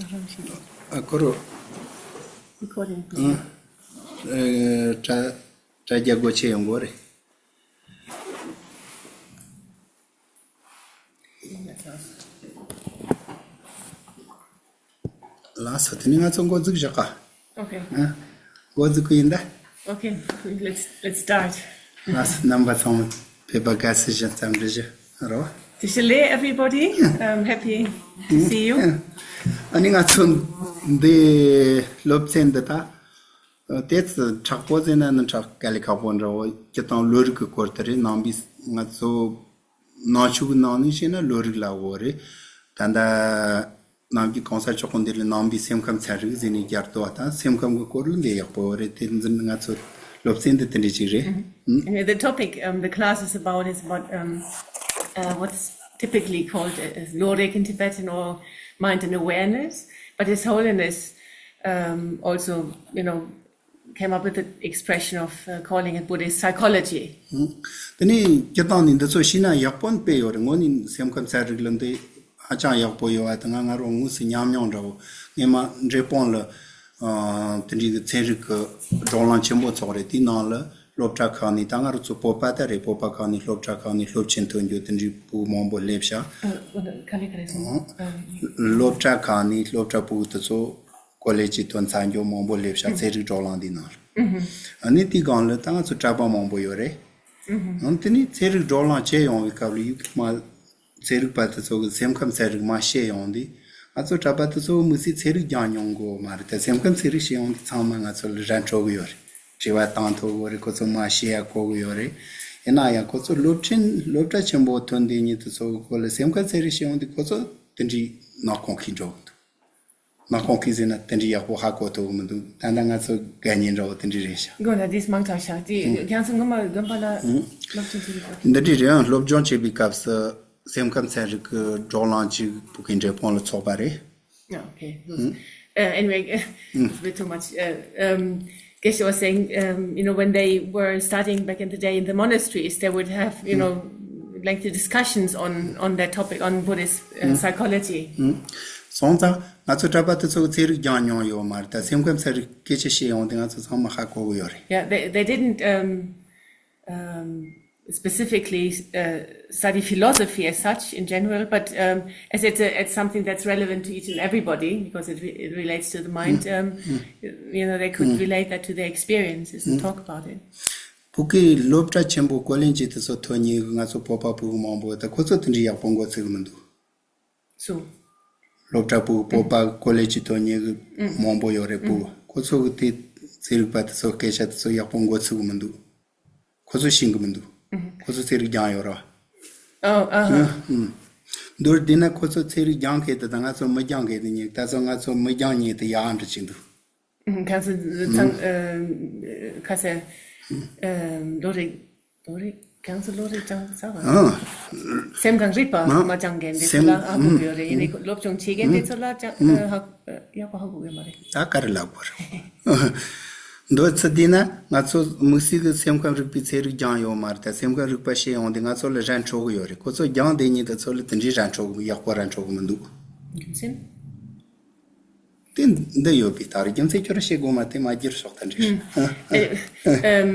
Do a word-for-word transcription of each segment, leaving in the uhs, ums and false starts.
ཨ་ཁོ་རོ། ཨ་ཨ་དྲ་དྲ་རྒྱ་སྒོ་ཕྱེ་ཡོང་གོ་རེད། ལགས་སོ། དེ་ནི་ང་ཚོ་འགོ་འཛུགས་བཞག་ག Okay. ཨ། འགོ་འཛུགས་ཀྱི་ཡིན་ད། Okay, let's let's start. ལགས་སོ། རྣམ་པ་ཚང་མ་ཕེབས་པ་དགའ་བསུ་ཞུ། འཚམས་འདྲི་ཞུ་རོགས། Tishale, everybody. I'm happy to see you. ཨ་ནི་ང་ཚོ་འདི་སློབ་ཚན་འདི་ད་དེ་ཚོ་དྲག་པོ་ཟེར་ན་ནི་དྲག་དཀའ་ལས་ཁག་པོ་འདྲ་བོ། སྤྱིར་བཏང་བློ་རིག་གི་སྐོར་དེ་རེད། ནང་པའི་ང་ཚོ་ནང་ཆོས་ཀྱི་ནང་ནས་བཤད་ན་བློ་རིག་ལ་འོ་རེད། ད་ལྟ་ནམ་རྒྱུན་གོང་ས་མཆོག་གིས་འདི་ལ་ནང་པའི་སེམས་ཁམས་ཚན་རིག་ཟེར་ནས་སྦྱར་འདུག་པ། ད་སེམས་ཁམས་ཀྱི་སྐོར་ལ་འདི་ཡག་པོ་རེད། དེ་འཛིན་ང་ཚོ་སློབ་ཚན་འདི་དེ་འདྲ་ཅིག་རེད། ཨ། Anyway, the topic um, the class is about is about um, uh, what's typically called uh, as Lorik in Tibetan or mind and awareness. But His Holiness um, also, you know, came up with the expression of uh, calling it Buddhist psychology. དེ་ནས་སྤྱིར་བཏང་ནས་འདི་ཚོ་ཤེས་ན་ཡག་པོ་དཔེ་ཡོད་རེད། དངོས་གནས་སེམས་ཁམས་ཚན་རིག་ལ་འདི་ཧ་ཅང་ཡག་པོ་ཡོད་པ་དེ་ང་ང་རང་དངོས་སུ་ཉམས་མྱོང་འདྲ་བོ། སྔོན་མ་འབྲས་སྤུངས་ལ་ཨ་དེ་འདྲའི་གི་ཚན་རིག་གི་བགྲོ་གླེང་ཆེན་པོ་ཚོགས་རེད། དེའི་ནང་ལ་སློབ་གྲྭ་ཁག་ནས། ད་ང་རང་ཚོ་བོད་པ་ད་རེད། བོད་པ་ཁག་ནས་སློབ་གྲྭ་ཁག་ནས་སློབ་ཆེན་ཐོན་རྒྱུ་དེ་འདྲའི་ཕྲུ་གུ་མང་པོ་སླེབས་ཤག་ཨ། ག་ལེ་ག་ལེ་སོང་། ཨ། སློབ་གྲྭ་ཁག་ནས་སློབ་གྲྭ་ཕྲུ་གུ་དེ་ཚོ་ཀོ་ལེ་ཇི་ཐོན་ཚར་རྒྱུ་མང་པོ་སླེབས་ཤག་ཚན་རིག་བགྲོ་གླེང་འདིའི་ནང་ལ། ཨ་ནི་དེའི་སྒང་ལ་ད་ང་ཚོ་གྲྭ་པ་མང་པོ་ཡོད་རེད། ཨ་ནི་དེ་ནས་ཚན་རིག་བགྲོ་གླེང་བྱས་ཡོང་བའི་སྐབས་ལ་ཡུག་མ་ཚན་རིག་པ་དེ་ཚོ་གི་སེམས་ཁམས་ཚན་རིག་མར་ཤེས་ཡོང་དུས། ང་ཚོ་གྲྭ་པ་དེ་ཚོ་དམིགས་བསལ་ཚན་རིག་སྦྱང་མྱོང་གི་མ་རེད། ད་སེམས་ཁམས་ཚན་རིག་ཤེས་ཡོང་དུས་ཚང་མ་ང་ཚོ་ལ་རན་འཕྲོད་གི་ཡོད་རེད། དྲི་བ་བཏང་ཐུབ་གི་རེད། ཁོ་ཚོ་མར་ཤེས་ཡ་གོ་གི་ཡོད་རེད། ཡིན་ན་ཡང་ཁོ་ཚོ་སློབ་ཆེན་སློབ་གྲྭ་ཆེན་པོ་ཐོན་དུས་ཉིད་དེ་ཚོ་གི་སྐོར་ལ་སེམས་ཁམས་ཚན་རིག་ཤེས་ཡོང་དུས་ཁོ་ཚོ་དེ་འདྲའི་ནག་ཁུང་ཁྱེར་འགྲོ་གི་འདུག་ནག་ཁུང་ཁྱེར་ཟེར་ན་དེ་འདྲའི་ཡག་པོ་ཧ་གོ་ཐུབ་གི་མི་འདུག་ད་ལྟ་ང་ཚོ་དགའ་ཉེ་འདྲ་བོ་དེ་འདྲ་རེད་ཤག་གོ་ན་དེས་མང་དྲགས་ཤག་དེ་ཁྱེད་ཚོ་སྔོན་མ་དགོན་པ་ལ་སློབ་སྦྱོང་བྱེད་པའི་སྐབས། འདི་འདྲ་རེད། ཨང་། སློབ་སྦྱོང་བྱེད་པའི་སྐབས་སུ་སེམས་ཁམས་ཚན་རིག་གི་བགྲོ་གླེང་ཅིག་བོད་ཁྱིམ་འབྲས་སྤུངས་ལ་ཚོགས་པ་རེད། Yeah, okay. Good. Uh, anyway, it's a bit too much. Uh, um, Geshe was saying, um, you know, when they were studying back in the day in the monasteries, they would have, you know, lengthy discussions on, on that topic, on Buddhist uh, psychology. སོང་ཙང་ང་ཚོ་གྲྭ་པ་དེ་ཚོ་གི་ཚན་རིག་སྦྱངས་མྱོང་ཡོད་མ་རེད། ད་སེམས་ཁམས་ཚན་རིག་སྐད་ཆ་བཤད་ཡོང་དུས་ང་ཚོ་ཚང་མ་ཧ་གོ་གི་ཡོད་རེད། Yeah, they, they didn't um, um, specifically uh, study philosophy as such in general, but um, as it's, a, it's something that's relevant to each and everybody because it, re- it relates to the mind, um, you know, they could relate that to their experiences and talk about it. བོད་ཀྱི་སློབ་གྲྭ་ཆེན་པོ་ཀོ་ལེ་ཇི་དེ་ཚོ་ཐོན་མཁན་གྱི་ང་ཚོ་བོད་པ་ཕྲུ་གུ་མང་པོ་ད་ཁོ་ཚོ་དེ་འདྲའི་ཡག་པོ་མགོ་ཚོས་གི་མི་འདུག So, སློབ་གྲྭ་ཕྲུ་གུ་བོད་པ་ཀོ་ལེ་ཇི་ཐོན་མཁན་གྱི་མང་པོ་ཡོད་རེད། ཕྲུ་གུ་ཁོ་ཚོ་གི་དེ་ཚན་རིག་པ་དེ་ཚོ་སྐད་ཆ་དེ་ཚོ་ཡག་པོ་མགོ་ཚོས་གི་མི་འདུག་ཁོ་ཚོ་ཤེས་གི་མི་འདུག་ཁོ་ཚོ་ཚན་རིག་སྦྱངས་ཡོད་རེད་བ། Oh, uh-huh. མདོར་བསྡུས་ན་ཁོ་ཚོ་ཚན་རིག་སྦྱང་མཁན་དེ་དང་ང་ཚོ་མི་སྦྱང་མཁན་དེ་གཉིས། ད་ཚོ་ང་ཚོ་མི་སྦྱང་མཁན་དེ་ཡག་འདྲ་ཅིག་འདུག་ཁྱེད་ཚོ་ཚང་ཁ་སེ་ལོ་རེ་ལོ་རེ་ཁྱེད་ཚོ་ལོ་རེ་སྦྱང་ཚར་བ། སེམས་ཁམས་རིག་པ་མ་སྦྱང་མཁན་དེ་ཚོ་ལ་ཧ་གོ་གི་ཡོད་རེད། ཡིན་ནའི་སློབ་སྦྱོང་བྱེད་མཁན་དེ་ཚོ་ལ་སྦྱང་ཧ་ཡག་པོ་ཧ་གོ་གི་མ་རེད། ད་ག་རེ་ལབ་དགོས་རེད། མདོར་ཚིག་བསྡུས་ན་ང་ཚོ་དམིགས་བསལ་གྱི་སེམས་ཁམས་རིག་པའི་ཚན་རིག་སྦྱངས་ཡོད་མ་རེད། ད་སེམས་ཁམས་རིག་པ་ཤེས་ཡོང་དུས་ང་ཚོ་ལ་རན་འཕྲོད་གི་ཡོད་རེད། ཁོ་ཚོ་སྦྱང་བསྡད་མཁན་དེ་ཚོ་ལ་དེ་འདྲའི་རན་འཕྲོད་གི་ཡག་པོ་རན་འཕྲོད་གི་མི་འདུག་རྒྱུ་མཚན། དེ་འདི་ཡོད་པའི་ད་རེད། རྒྱུ་མཚན་ཁྱོད་རང་བཤད་དགོས་མ་དེ་མ་བསྒྱུར་ཤོག་ད་འདྲ། Um,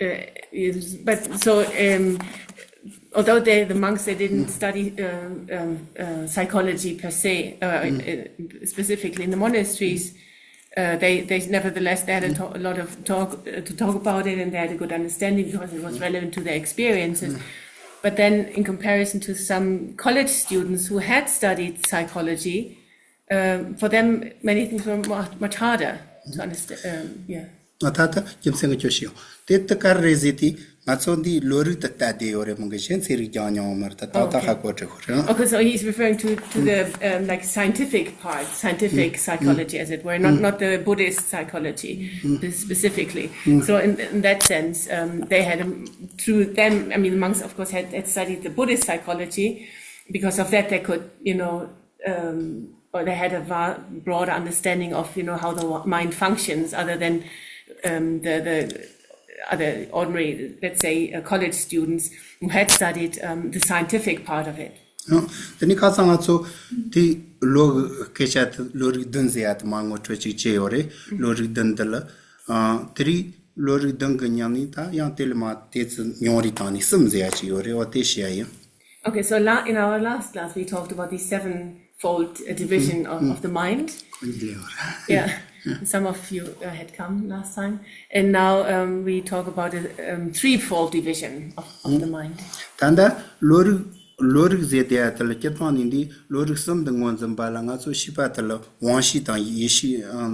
uh, is- but so um, although they, the monks, they didn't study um, um, uh, psychology per se, uh, uh, specifically in the monasteries, uh, they, they nevertheless they had a, to- a lot of talk uh, to talk about it, and they had a good understanding because it was relevant to their experiences. But then, in comparison to some college students who had studied psychology, um, for them many things were mu- much harder to understand. Um, yeah. ང་ད་ལྟ་རྒྱུ་མཚན་གྱི་ཁྱོད་ཤེས་ཡོང་དེ་ལྟ་གར་རེད་ཟེར་དུས་ང་ཚོ་འདི་བློ་རིག་ཏུ་ལྟ་བསྡད་ཡོད་རེད། མོ་གི་གཞན་ཚན་རིག་སྦྱངས་མྱོང་མ་རེད། ད་ད་ད་ཧ་གོ་དྲི་ཧོ་རེད། Okay, so he's referring to, to the um, like scientific part, scientific psychology, as it were, not, not the Buddhist psychology specifically. So, in, in that sense, um, they had, um, through them, I mean, monks, of course, had, had studied the Buddhist psychology. Because of that, they could, you know, um, or they had a va- broader understanding of, you know, how the wa- mind functions, other than um, the, the other ordinary, let's say, uh, college students who had studied um, the scientific part of it. དེ་ནི་ཁ་སང་ང་ཚོ་དེ་ ལོ་གི་སྐད་ཆ་དེ་ལོ་རིགས་བདུན་ཟེར་ཡ་དེ་མར་ངོ་སྤྲོད་ཅིག་བྱས་ཡོད་རེད། ལོ་རིགས་བདུན་འདི་ལ། ཨ། དེ་རིང་ལོ་རིགས་བདུན་གི་ནང་ནས་ད་ཡང་དེ་ལས་མར་དེ་ཚོ་ཉུང་རུ་བཏང་ནས་གསུམ་ཟེར་ཡ་ཅིག་ཡོད་རེད། འོ་དེ་བཤད་ཡ་ཡིན། Okay, so la- in our last class we talked about the sevenfold uh, division of, of the mind. Yeah, some of you uh, had come last time. And now um, we talk about the um, threefold division of, of the mind. ད་ལྟ་ལོ་རིགས་ལོ་རིགས་ཟེར་དེ་ཡ་དེ་ལ་སྤྱིར་བཏང་ནས་འདི་ལོ་རིགས་གསུམ་དུ་ངོས་འཛིན་པ་ལ་ང་ཚོ་ཤེས་པ་དེ་ལ་དབང་ཤེས་དང་ཡིད་ཤེས། ཨ།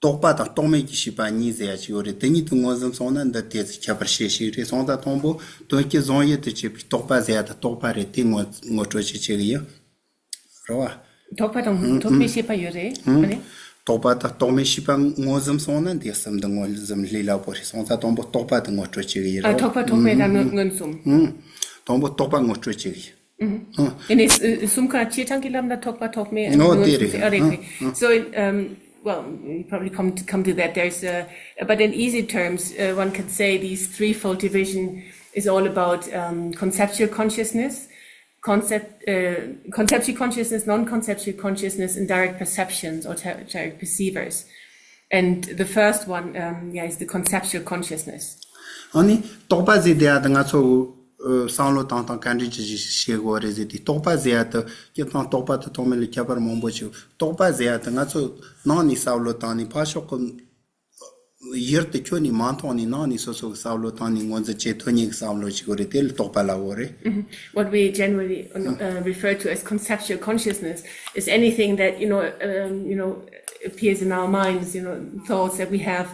རྟོག་པ་དང་རྟོག་མེད་ཀྱི་ཤེས་པ་གཉིས་ཟེར་ཡ་ཅིག་ཡོད་རེད། དེ་གཉིས་དེ་ངོས་འཛིན་སོང་ན་འདི་དེ་ཚོ་ཁྱད་པར་ཤེས་ཤིག་རེད། སོང་ཙང་དང་པོ་དོན་སྤྱི་བཟང་ཡུལ་དུ་བྱེད་པའི་རྟོག་པ་ཟེར་ཡ་དེ་རྟོག་པ་རེད། དེ་ངོ་ངོ་སྤྲོད་ཅིག་བྱེད་གི་ཡིན། རེད་བ། རྟོག་པ་དང་རྟོག་མེད་ཤེས་པ་ཡོད་རེད། ཨ་ནི། རྟོག་པ་དང་རྟོག་མེད་ཤེས་པ་ངོས་འཛིན་སོང་ན་འདི་གསུམ་དུ་ངོས་འཛིན་ལས་སླ་པོ་རེད། སོང་ཙང་དང་པོ་རྟོག་པ་དེ་ངོ་སྤྲོད་བྱེད་གི་ཡིན། ཨ། རེད་བ། རྟོག་པ་རྟོག་མེད་དང་ངོས་ངོས་འཛིན། དང་པོ་རྟོག་པ་ངོ་སྤྲོད་བྱེད་གི་ཡིན། ཨ། ཨ་ནི་གསུམ་ཀ་སྤྱིར་བཏང་གི་ལམ་ན་རྟོག་པ་རྟོག་མེད། ཨོ་དེ་རེད། ཨ་རེད། ཨ། ཨ། So, um, well, you probably come to, come to that. There's, uh, but in easy terms, uh, one can say these threefold division is all about um, conceptual consciousness, concept, uh, conceptual consciousness, non-conceptual consciousness, and direct perceptions or ter- direct perceivers. And the first one, um, yeah, is the conceptual consciousness. ཨ་ནི་རྟོག་པ་ཟེར་དེ་ཡ་དེ་ང་ཚོ་བསམ་བློ་བཏང་སྟངས་ག་འདྲ་ཅིག་བྱེད་དགོས་རེད་ཟེར་དུས། རྟོག་པ་ཟེར་ཡ་དེ་སྤྱིར་བཏང་རྟོག་པ་དང་རྟོག་མེད་ལ་ཁྱད་པར་མང་པོ་ཞིག་རྟོག་པ་ཟེར་ཡ་དེ་ང་ཚོ་ནང་ནས་བསམ་བློ་བཏང་ནས་ཕར་ཕྱོགས་ཀྱི་ཡུལ་དེ་ཁྱོན་ནས་མ་མཐོང་ནས་ནང་ནས་སོ་སོ་གི་བསམ་བློ་བཏང་ནས་ངོས་འཛིན་བྱེད་ཐུབ་མཁན་གྱི་བསམ་བློ་ཞིག་རེད། དེ་ལ་རྟོག་པ་ལབ་དགོས་རེད། What we generally uh, refer to as conceptual consciousness is anything that, you know, um, you know, appears in our minds, you know, thoughts that we have,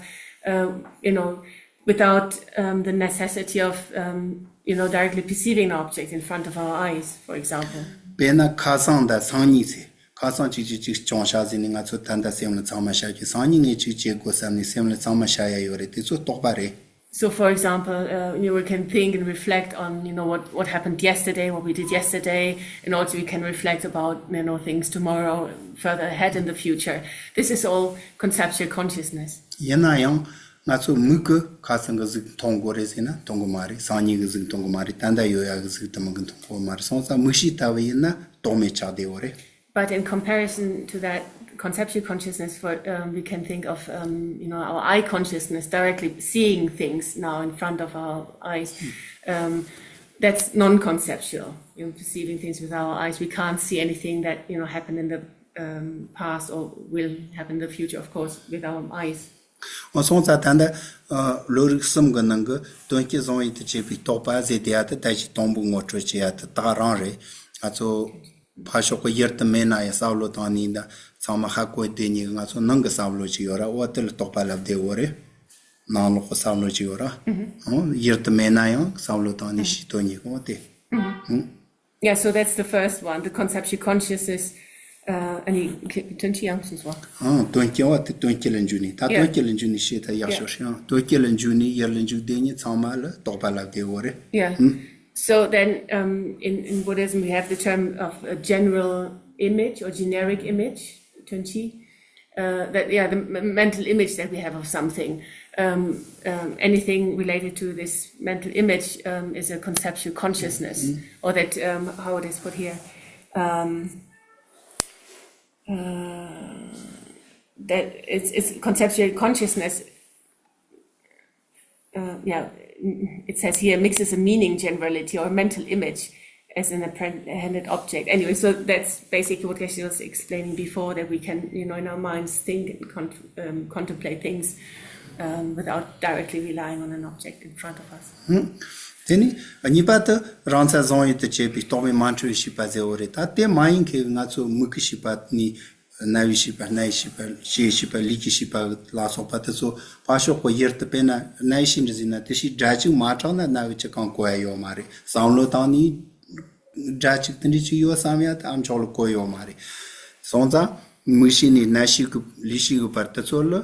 uh, you know, without um, the necessity of, um, you know, directly perceiving an object in front of our eyes, for example. དཔེར་ན་ཁ་སང་དང་སང་ཉིན་ཟེར། ཁ་སང་གཅིག་གཅིག་གཅིག་བྱུང་ཤག་ཟེར་ནས་ང་ཚོ་ད་ལྟ་སེམས་ལ་ཚང་མ་ཤར་གི། སང་ཉིན་ངས་གཅིག་བྱེད་དགོས་བསམ་ནས་སེམས་ལ་ཚང་མ་ཤར་ཡ་ཡོད་རེད། དེ་ཚོ་རྟོག་པ་རེད། So, for example, uh, you can think and reflect on, you know, what, what happened yesterday, what we did yesterday, and also you can reflect about, you know, things tomorrow, further ahead in the future. This is all conceptual consciousness. ཡིན་ན་ཡང་ང་ཚོ་མིག་གིས་ཁ་སང་གི་གཟུགས་མཐོང་དགོས་རེད་ཟེར་ན་མཐོང་གི་མ་རེད། སང་ཉིན་གི་གཟུགས་མཐོང་གི་མ་རེད། ད་ལྟ་ཡོད་ཡ་གི་གཟུགས་དེ་མིག་གིས་མཐོང་གི་མ་རེད། སོང་ཙང་མིག་ཤེས་ལྟ་བུ་ཡིན་ན་རྟོག་མེད་ཆགས་བསྡད་ཡོད་རེད། But in comparison to that conceptual consciousness, for um, we can think of um, you know, our eye consciousness, directly seeing things now in front of our eyes. Um, that's non-conceptual. You know, perceiving things with our eyes, we can't see anything that, you know, happened in the um, past or will happen in the future, of course, with our eyes. འོ་སོང་ཙང་ད་ལྟ་ཨ་ལོ་རིགས་གསུམ་གི་ནང་གི་དོན་སྤྱི་བཟང་ཡུལ་དུ་བྱེད་པའི་རྟོག་པ་ཟེར་དེ་ཡ་དེ་ད་ཅི་དང་པོ་ངོ་སྤྲོད་བྱེད་ཡ་དེ་ད་ག་རང་རེད། ང་ཚོ་ཕར་ཕྱོགས་ཀྱི་ཡུལ་དེ་མེད་ན་ཡང་བསམ་བློ་བཏང་ནས་ད་ཚང་མ་ཧ་གོ་བསྡད་མཁན་གྱི་ང་ཚོ་ནང་གི་བསམ་བློ་ཅིག་ཡོད་ར། འོ་དེ་ལ་རྟོག་པ་ལབ་བསྡད་ཡོད་རེད། ནང་ལོགས་ཀྱི་བསམ་བློ་ཅིག་ཡོད་ར། ཨང་། ཡུལ་དེ་མེད་ན་ཡང་བསམ་བློ་བཏང་ནས་ཤེས་ཐུབ་མཁན་གྱི་འོ་དེ། ཨང་། Yeah, so that's the first one, the conceptual consciousness. Uh, and you can turn to young as well. ཨང་། དོན་སྤྱི་བ་དེ་དོན་སྤྱི་ལ་འཇུག་ནས། ད་དོན་སྤྱི་ལ་འཇུག་ནས་བཤད་ད་ཡག་ཤོས་ཤིག་ཨང་། དོན་སྤྱི་ལ་འཇུག་ནས་ཡུལ་ལ་འཇུག་བསྡད་མཁན་ཚང་མ་ལ་རྟོག་པ་ལབ་བསྡད་ཡོད་རེད། Yeah. So then, um, in, in Buddhism, we have the term of a general image or generic image, Tönchi. Uh, that, yeah, the m- mental image that we have of something. Um, um, anything related to this mental image um, is a conceptual consciousness, or that, um, how it is put here, um, uh, that it's, it's conceptual consciousness. Uh, yeah, it says here mixes a meaning generality or mental image as an apprehended object. Anyway, so that's basically what Geshe was explaining before, that we can, you know, in our minds think and con- um, contemplate things um, without directly relying on an object in front of us. དེ་ནི་གཉིས་པ་དེ་རང་མཚན་བཟང་ཡུལ་དུ་བྱེད་པའི་རྟོག་མེད་མ་འཁྲུལ་བའི་ཤེས་པ་ཟེར་བ་རེད། ད་དེ་མ་ཡིན་མཁན་ང་ཚོ་མིག་གི་ཤེས་པ་ནི། རྣ་བའི་ཤེས་པ། སྣའི་ཤེས་པ། ལྕེའི་ཤེས་པ། ལུས་ཀྱི་ཤེས་པ་ལ་སོགས་པ་དེ་ཚོ་ཕར་ཕྱོགས་ཀྱི་ཡུལ་དུ། དཔེར་ན་སྣའི་ཤེས་འདྲ་ཟེར་ན་དེ་ཤེས་སྒྲ་གཅིག་མ་གྲགས་ན་རྣ་བའི་ཅི་གང་གོ་ཡ་ཡོད་མ་རེད། བསམ་བློ་བཏང་ནས་སྒྲ་གཅིག་དེ་འདྲ་ཅིག་ཡོད་བསམ་ཡ་དེ་ཨ་མཆོག་ལ་གོ་ཡོད་མ་རེད། སོང་ཙང་མིག་ཤེས་ནས་རྣ་ཤེས་ཀྱི་ལུས་ཤེས་ཀྱི་བར་དེ་ཚོ་ལ་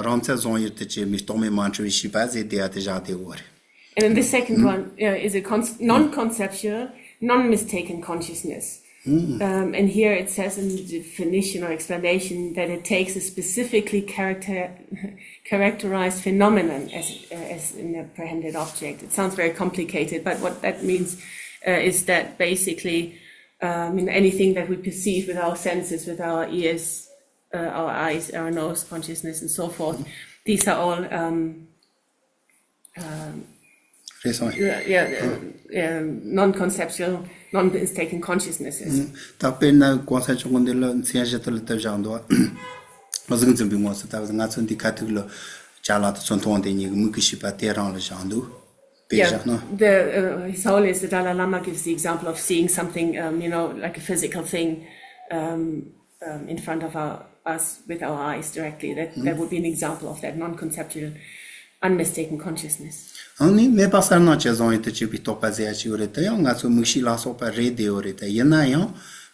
རང་མཚན་བཟང་ཡུལ་དུ་བྱེད་མི་རྟོག་མེད་མ་འཁྲུལ་བའི་ཤེས་པ་ཟེར་དེ་ཡ་དེ་བཞག་དེ་གོ་རེད། And then the second one uh, is a con- non-conceptual, non-mistaken consciousness. Um, and here it says in the definition or explanation that it takes a specifically character- characterized phenomenon as, uh, as an apprehended object. It sounds very complicated, but what that means uh, is that basically um, you know, anything that we perceive with our senses, with our ears, uh, our eyes, our nose, consciousness, and so forth. These are all um, um, རེད་སོང་། yeah, yeah, uh, um, non-conceptual, non-mistaken consciousnesses. ད་དཔེར་ན་གོང་ས་མཆོག་གིས་འདི་ལ་མཚན་གཞི་དེ་ལ་བཏབ་བཞག་འདུག་གཟུགས་འཛིན་པའི་ངོ་སོ། ད་ང་ཚོ་འདི་ཁ་ཐུག་ལ་ཅ་ལག་དེ་ཚོ་མཐོང་དེ་ཉིད་ཀྱི་མིག་གིས་ཤེས་པ་དེ་རང་ལ་བཞག་འདུག་དཔེ་བཞག་ན། The, uh, His Holiness the Dalai Lama gives the example of seeing something, um, you know, like a physical thing, um, um, in front of our, us with our eyes directly. That that would be an example of that non-conceptual, unmistaken consciousness. ཨང་ནི་མེད་པ་གསལ་སྣང་བཅས་བཟུང་ཡུལ་དུ་བྱེད་པའི་རྟོག་པ་ཟེར་ཡ་ཅིག་ཡོད་རེད། དེ་ཡང་ང་ཚོ་མིག་ཤེས་ལ་སོགས་པ་རེད་བསྡད་ཡོད་རེད། དེ་ཡིན་ན་ཡང་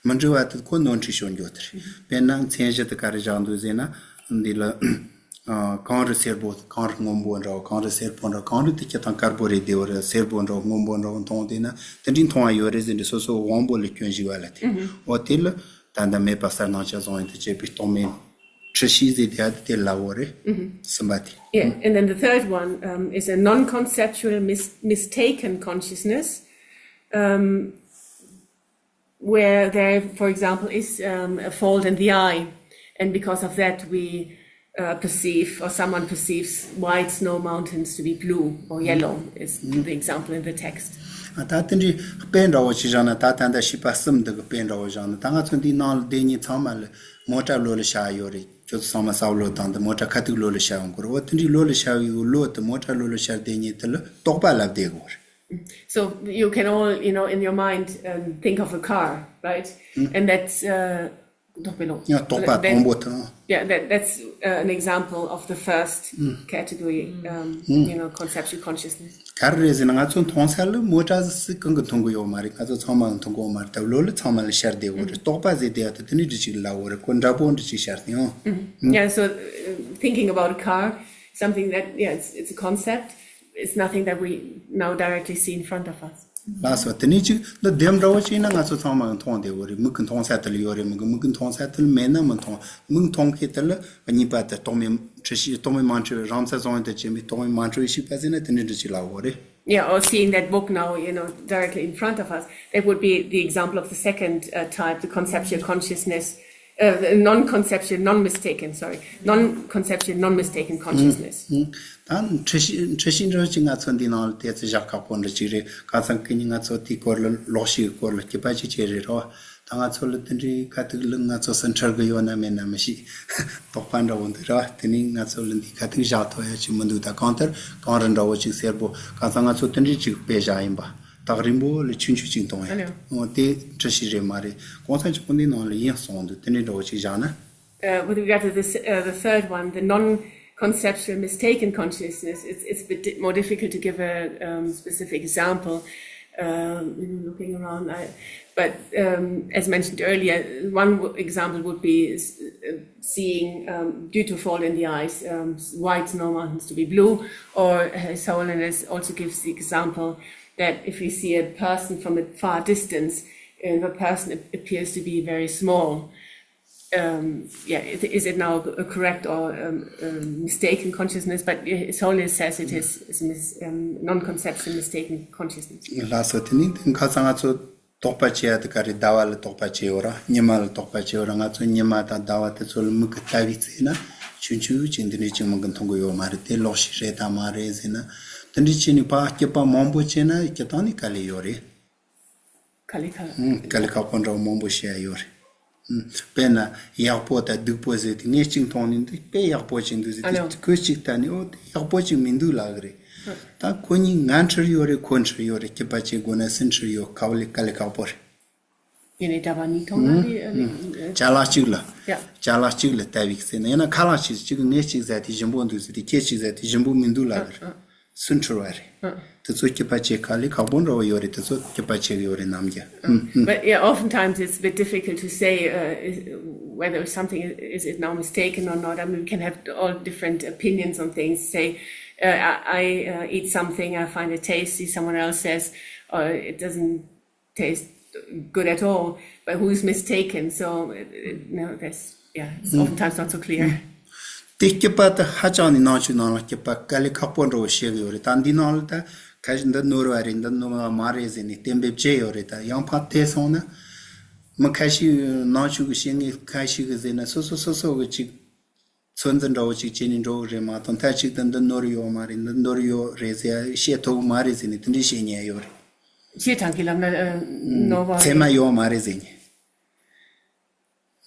མི་འདྲ་བ་དེ་ཁོ་ནོར་འཁྲུལ་ཤོར་འགྱོ་དེ་རེད། དཔེར་ན་མཚན་གཞི་དེ་ག་རེ་བཞག་འདུག་ཟེར་ན་འདི་ལ། ཨ། གངས་རི་སེར་པོ་གངས་རི་སྔོན་པོ་འདྲ་བོ། གངས་རི་སེར་པོ་འདྲ་བོ། གངས་རི་དེ་སྤྱིར་བཏང་དཀར་པོ་རེད་བསྡད་ཡོད་རེད། སེར་པོ་འདྲ་བོ་སྔོན་པོ་འདྲ་བོ་མཐོང་བསྡད་ན་དེ་འདྲའི་མཐོང་བ་ཡོད་རེད་ཟེར་ནས་སོ་སོ་དབང་པོ་ལ་སྐྱོན་ཞུགས་པ་ལ་དེ། འོ་དེ་ལ་ད་ལྟ་མེད་པ་གསལ་སྣང་བཅས་བཟུང་ཡུལ་དུ་བྱེད་པའི་རྟོག་མེད་འཁྲུལ་ཤེས་ཟེར་དེ་ཡ་དེ་དེ་ལ་འོ་རེད། གསུམ་པ་དེ། Yeah, and then the third one, um, is a non-conceptual mis- mistaken consciousness, um, where there, for example, is, um, a fault in the eye, and because of that we, uh, perceive, or someone perceives white snow mountains to be blue or yellow, is the example in the text. ད་དེ་འདྲའི་དཔེ་འདྲ་བོ་ཅིག་བཞག་ན། ད་ད་ལྟ་བྱིས་པ་གསུམ་འདི་གི་དཔེ་འདྲ་བོ་བཞག་ན། ད་ང་ཚོ་འདིའི་ནང་ལ་བསྡད་མཁན་ཚང་མ་ལ་མོ་ཊ་བློ་ལ་ཤར་ཡོད་རེད། ཁྱོད་ཚོ་ཚང་མ་ས་བློ་བཏང་དེ་མོ་ཊ་ཁ་ཐུག་བློ་ལ་ཤར་ཡོང་གི་རེད། འོ་དེ་འདྲའི་བློ་ལ་ཤར་བའི་བློ་དེ་མོ་ཊ་བློ་ལ་ཤར་བསྡད་མཁན་དེ་ལ་རྟོག་པ་ལབ་བསྡད་དགོས་རེད། So you can all, you know, in your mind, um, think of a car, right? And that's, uh, རྟོག་པའི་བློ། ཡང་རྟོག་པ་དང་པོ་དང་། Yeah, that, that's, uh, an example of the first category, um, you know, conceptual consciousness. ག་རེ་རེད་ཟེར་ན། ང་ཚོ་མཐོང་ས་ལ་མོ་ཊ་ཟིག་གང་གི་མཐོང་གི་ཡོད་མ་རེད། ང་ཚོ་ཚང་མ་མཐོང་གི་ཡོད་མ་རེད། ད་བློ་ལ་ཚང་མ་ལ་ཤར་བསྡད་ཡོད་རེད། རྟོག་པ་ཟེར་དེ་ཡ་དེ་དེ་འདྲའི་འདྲ་ཅིག་ལབ་ཡོད་རེད། ཁོ་འདྲ་པོ་འདྲ་ཅིག་ཤར་ཏེ་ཡང་། Yeah, so, uh, thinking about a car, something that, yeah, it's, it's a concept. It's nothing that we now directly see in front of us. ལགས་སོ། དེ་ནས་ཅིག་འདི་ལྡེམ་འདྲ་བོ་ཅིག་ན་ང་ཚོ་ཚང་མ་མཐོང་བསྡད་ཡོད་རེད། མིག་གིས་མཐོང་ས་དེ་ལ་ཡོད་རེད། མིག་གིས་མིག་གིས་མཐོང་ས་དེ་ལ་མེད་ན་མི་མཐོང་། མིག་མཐོང་མཁན་དེ་ལ་གཉིས་པ་དེ་རྟོག་མེད་འཁྲུལ་ཤེས། རྟོག་མེད་མ་འཁྲུལ་བའི་རང་མཚན་བཟུང་ཡུལ་དུ་བྱེད་པའི་རྟོག་མེད་མ་འཁྲུལ་བའི་ཤེས་པ་ཟེར་ན་དེ་འདྲ་འདྲ་ཅིག་ལབ་ཡོད་རེད། Yeah, or seeing that book now, you know, directly in front of us. That would be the example of the second, uh, type, the conceptual consciousness, uh, the non-conceptual, non-mistaken, sorry, non-conceptual, non-mistaken consciousness. ད་འཁྲུལ་ཤེས་འཁྲུལ་ཤེས་འདྲ་ཅིག་ང་ཚོ་འདི་ནང་ལ་ཏོག་ཙམ་བཞག་ཁག་པོ་འདྲ་ཅིག་རེད། གང་ཟེར་ན་ཁ་ཉིན་ང་ཚོ་དེའི་སྐོར་ལ་ལོག་ཤེས་ཀྱི་སྐོར་ལ་སྐྱོད་པ་ཅིག་བྱས་རེད་རོ། ད་ང་ཚོ་ལ་དེ་འདྲའི་ཁ་ཐུག་ལ་ང་ཚོ་སུ་འཁྲུལ་གི་ཡོད་ན་མེད་ན་མི་ཤེས། དོགས་པ་འདྲ་བོ་འདུག་ར། དེ་ནི་ང་ཚོ་ལ་འདི་ཁ་ཐུག་བཞག་ཐུབ་ཡ་ཅིག་མི་འདུག་ད་གང་ལྟར་གངས་རི་འདྲ་བོ་ཅིག་སེར་པོ། གང་ཟག་ང་ཚོ་དེ་འདྲའི་ཅིག་དཔེ་བཞག་ཡིན་པ། ཐག་རིང་པོ་ལ་ཆུང་ཆུང་ཅིག་མཐོང་ཡ། འོ་དེ་འཁྲུལ་ཤེས་རེད་མ་རེད། གོང་ས་མཆོག་འདི་ནང་ལ་ཡིན་གསུངས་འདུག་དེ་འདྲའི་འདྲ་བོ་ཅིག་བཞག་ན། Uh, with regard to this, uh, the third one, the non-conceptual mistaken consciousness, it's, it's a bit di- more difficult to give a, um, specific example. Um, you know, looking around, I, but, um, as mentioned earlier, one w- example would be s- uh, seeing, um, due to fault in the eyes, um, s- white snow mountains to be blue, or, uh, His Holiness also gives the example that if we see a person from a far distance, uh, the person ap- appears to be very small. Um, yeah, is, is it now a correct or, um, um, mistaken consciousness? But His Holiness says it is, is mis- um, non-conceptual mistaken consciousness. ལགས་སོ། དེ་ནི་ཁ་སང་ང་ཚོ་དོགས་པ་བྱེད་ཡ་དེ་ག་རེ། ཟླ་བ་ལ་དོགས་པ་བྱེད་ཡོད་ར། ཉི་མ་ལ་དོགས་པ་བྱེད་ཡོད་ར། ང་ཚོ་ཉི་མ་དང་ཟླ་བ་དེ་ཚོ་ལ་མིག་གིས་ལྟ་བའི་ཚེ་ན་ཆུང་ཆུང་ཅིག་འདི་འདྲའི་ཅིག་མིག་གིས་མཐོང་གི་ཡོད་མ་རེད། དེ་ལོག་ཤེས་རེད་དམ་མ་རེད་ཟེར་ན། དེ་འདྲའི་ཅིག་ནི་ཕར་སྐྱོད་པ་མང་པོ་བྱས་ན་སྤྱིར་བཏང་ནི་དཀའ་ལས་ཡོད་རེད། དཀའ་ལས་ཁག་དཀའ་ལས་ཁག་པོ་འདྲ་བོ་མང་པོ་བྱེད་ཡ་ཡོད་རེད། དཔེར་ན་ཡག་པོ་དང་སྡུག་པོ་ཟེར་དེ། ངས་གཅིག་མཐོང་ནས་འདི་དཔེ་ཡག་པོ་ཅིག་འདུག་ཟེར། དེ་ཁོས་གཅིག་ལྟ་ནས་ཨོ་དེ་ཡག་པོ་ཅིག་མི་འདུག་ལབ་གི་རེད། ད་ཁོ་གཉིས་ང་འཁྲུལ་ཡོད་རེད། ཁོ་འཁྲུལ་ཡོད་རེད། སྐྱོད་པ་བྱེད་དགོས་ན་སུ་འཁྲུལ་ཡོད། དཀའ་ལས་དཀའ་ལས་ཁག་པོ་རེད། ཡིན་ནའི་འདྲ་པར་གཉིས་མཐོང་ན་ནི་ཨ་ནི་ཅ་ལག་གཅིག་ལ་ཡ། ཅ་ལག་གཅིག་ལ་ལྟ་བའི་ཚེ་ན། ཡང་ན་ཁ་ལག་གཅིག་གཅིག་གིས་ངས་གཅིག་ཟེར་དེ་ཞིམ་པོ་འདུག་ཟེར་དེ། ཁྱེད་གཅིག་ཟེར་དེ་ཞིམ་པོ་མི་འདུག་ལབ་གི་རེད། སུ་འཁྲུལ་བ་རེད། དེ་ཚོ་སྐྱོད་པ་བྱེད་དཀའ་ལས་ཁག་པོ་འདྲ་བོ་ཡོད་རེད། དེ་ཚོ་སྐྱོད་པ་བྱེད་གི་ཡོད་རེད་ནམ་རྒྱུན། But yeah, oftentimes it's a bit difficult to say, uh, is, whether something is it now mistaken or not. I mean, we can have all different opinions on things. Say, uh, I, I uh, eat something, I find it tasty. Someone else says, oh, it doesn't taste good at all. But who's mistaken? So, uh, uh, no, that's, yeah, it's oftentimes not so clear. དེ་སྐྱོད་པ་དེ་ཧ་ཅང་ནས་ནང་ཆོས་ནང་ལ་སྐྱོད་པ་དཀའ་ལས་ཁག་པོ་འདྲ་བོ་བྱེད་གི་ཡོད་རེད། ད་འདི་ནང་ལ་ད་ཁ་ཤས་འདི་ནོར་བ་རེད། འདི་ནོར་བ་མ་རེད་ཟེར་ནས་གཏན་འབེབས་བྱས་ཡོད་རེད། ད་ཡང་ཕར་དེ་སོང་ན་ མི་ཁ་ཤས་ནང་ཆོས་ཀྱི་བཤད་མཁན་ཁ་ཤས་ཀྱིས་ཟེར་ན་སོ་སོ་སོ་སོ་གི་ཅིག་ཚོད་འཛིན་འདྲ་བོ་ཅིག་བྱས་ནས་འགྲོ་གི་རེད་མ་གཏོགས། མཐའ་གཅིག་ཏུ་འདི་ནོར་ཡོད་མ་རེད། འདི་ནོར་ཡོད་རེད་ཟེར་བཤད་ཐུབ་གི་མ་རེད་ཟེར་ནས་དེ་འདྲས་བཤད་མཁན་ཡོད་རེད། བྱེ་ཐང་གི་ལམ་ན་ནོར་བ་ཚད་མ་ཡོད་མ་རེད་ཟེར་ནས།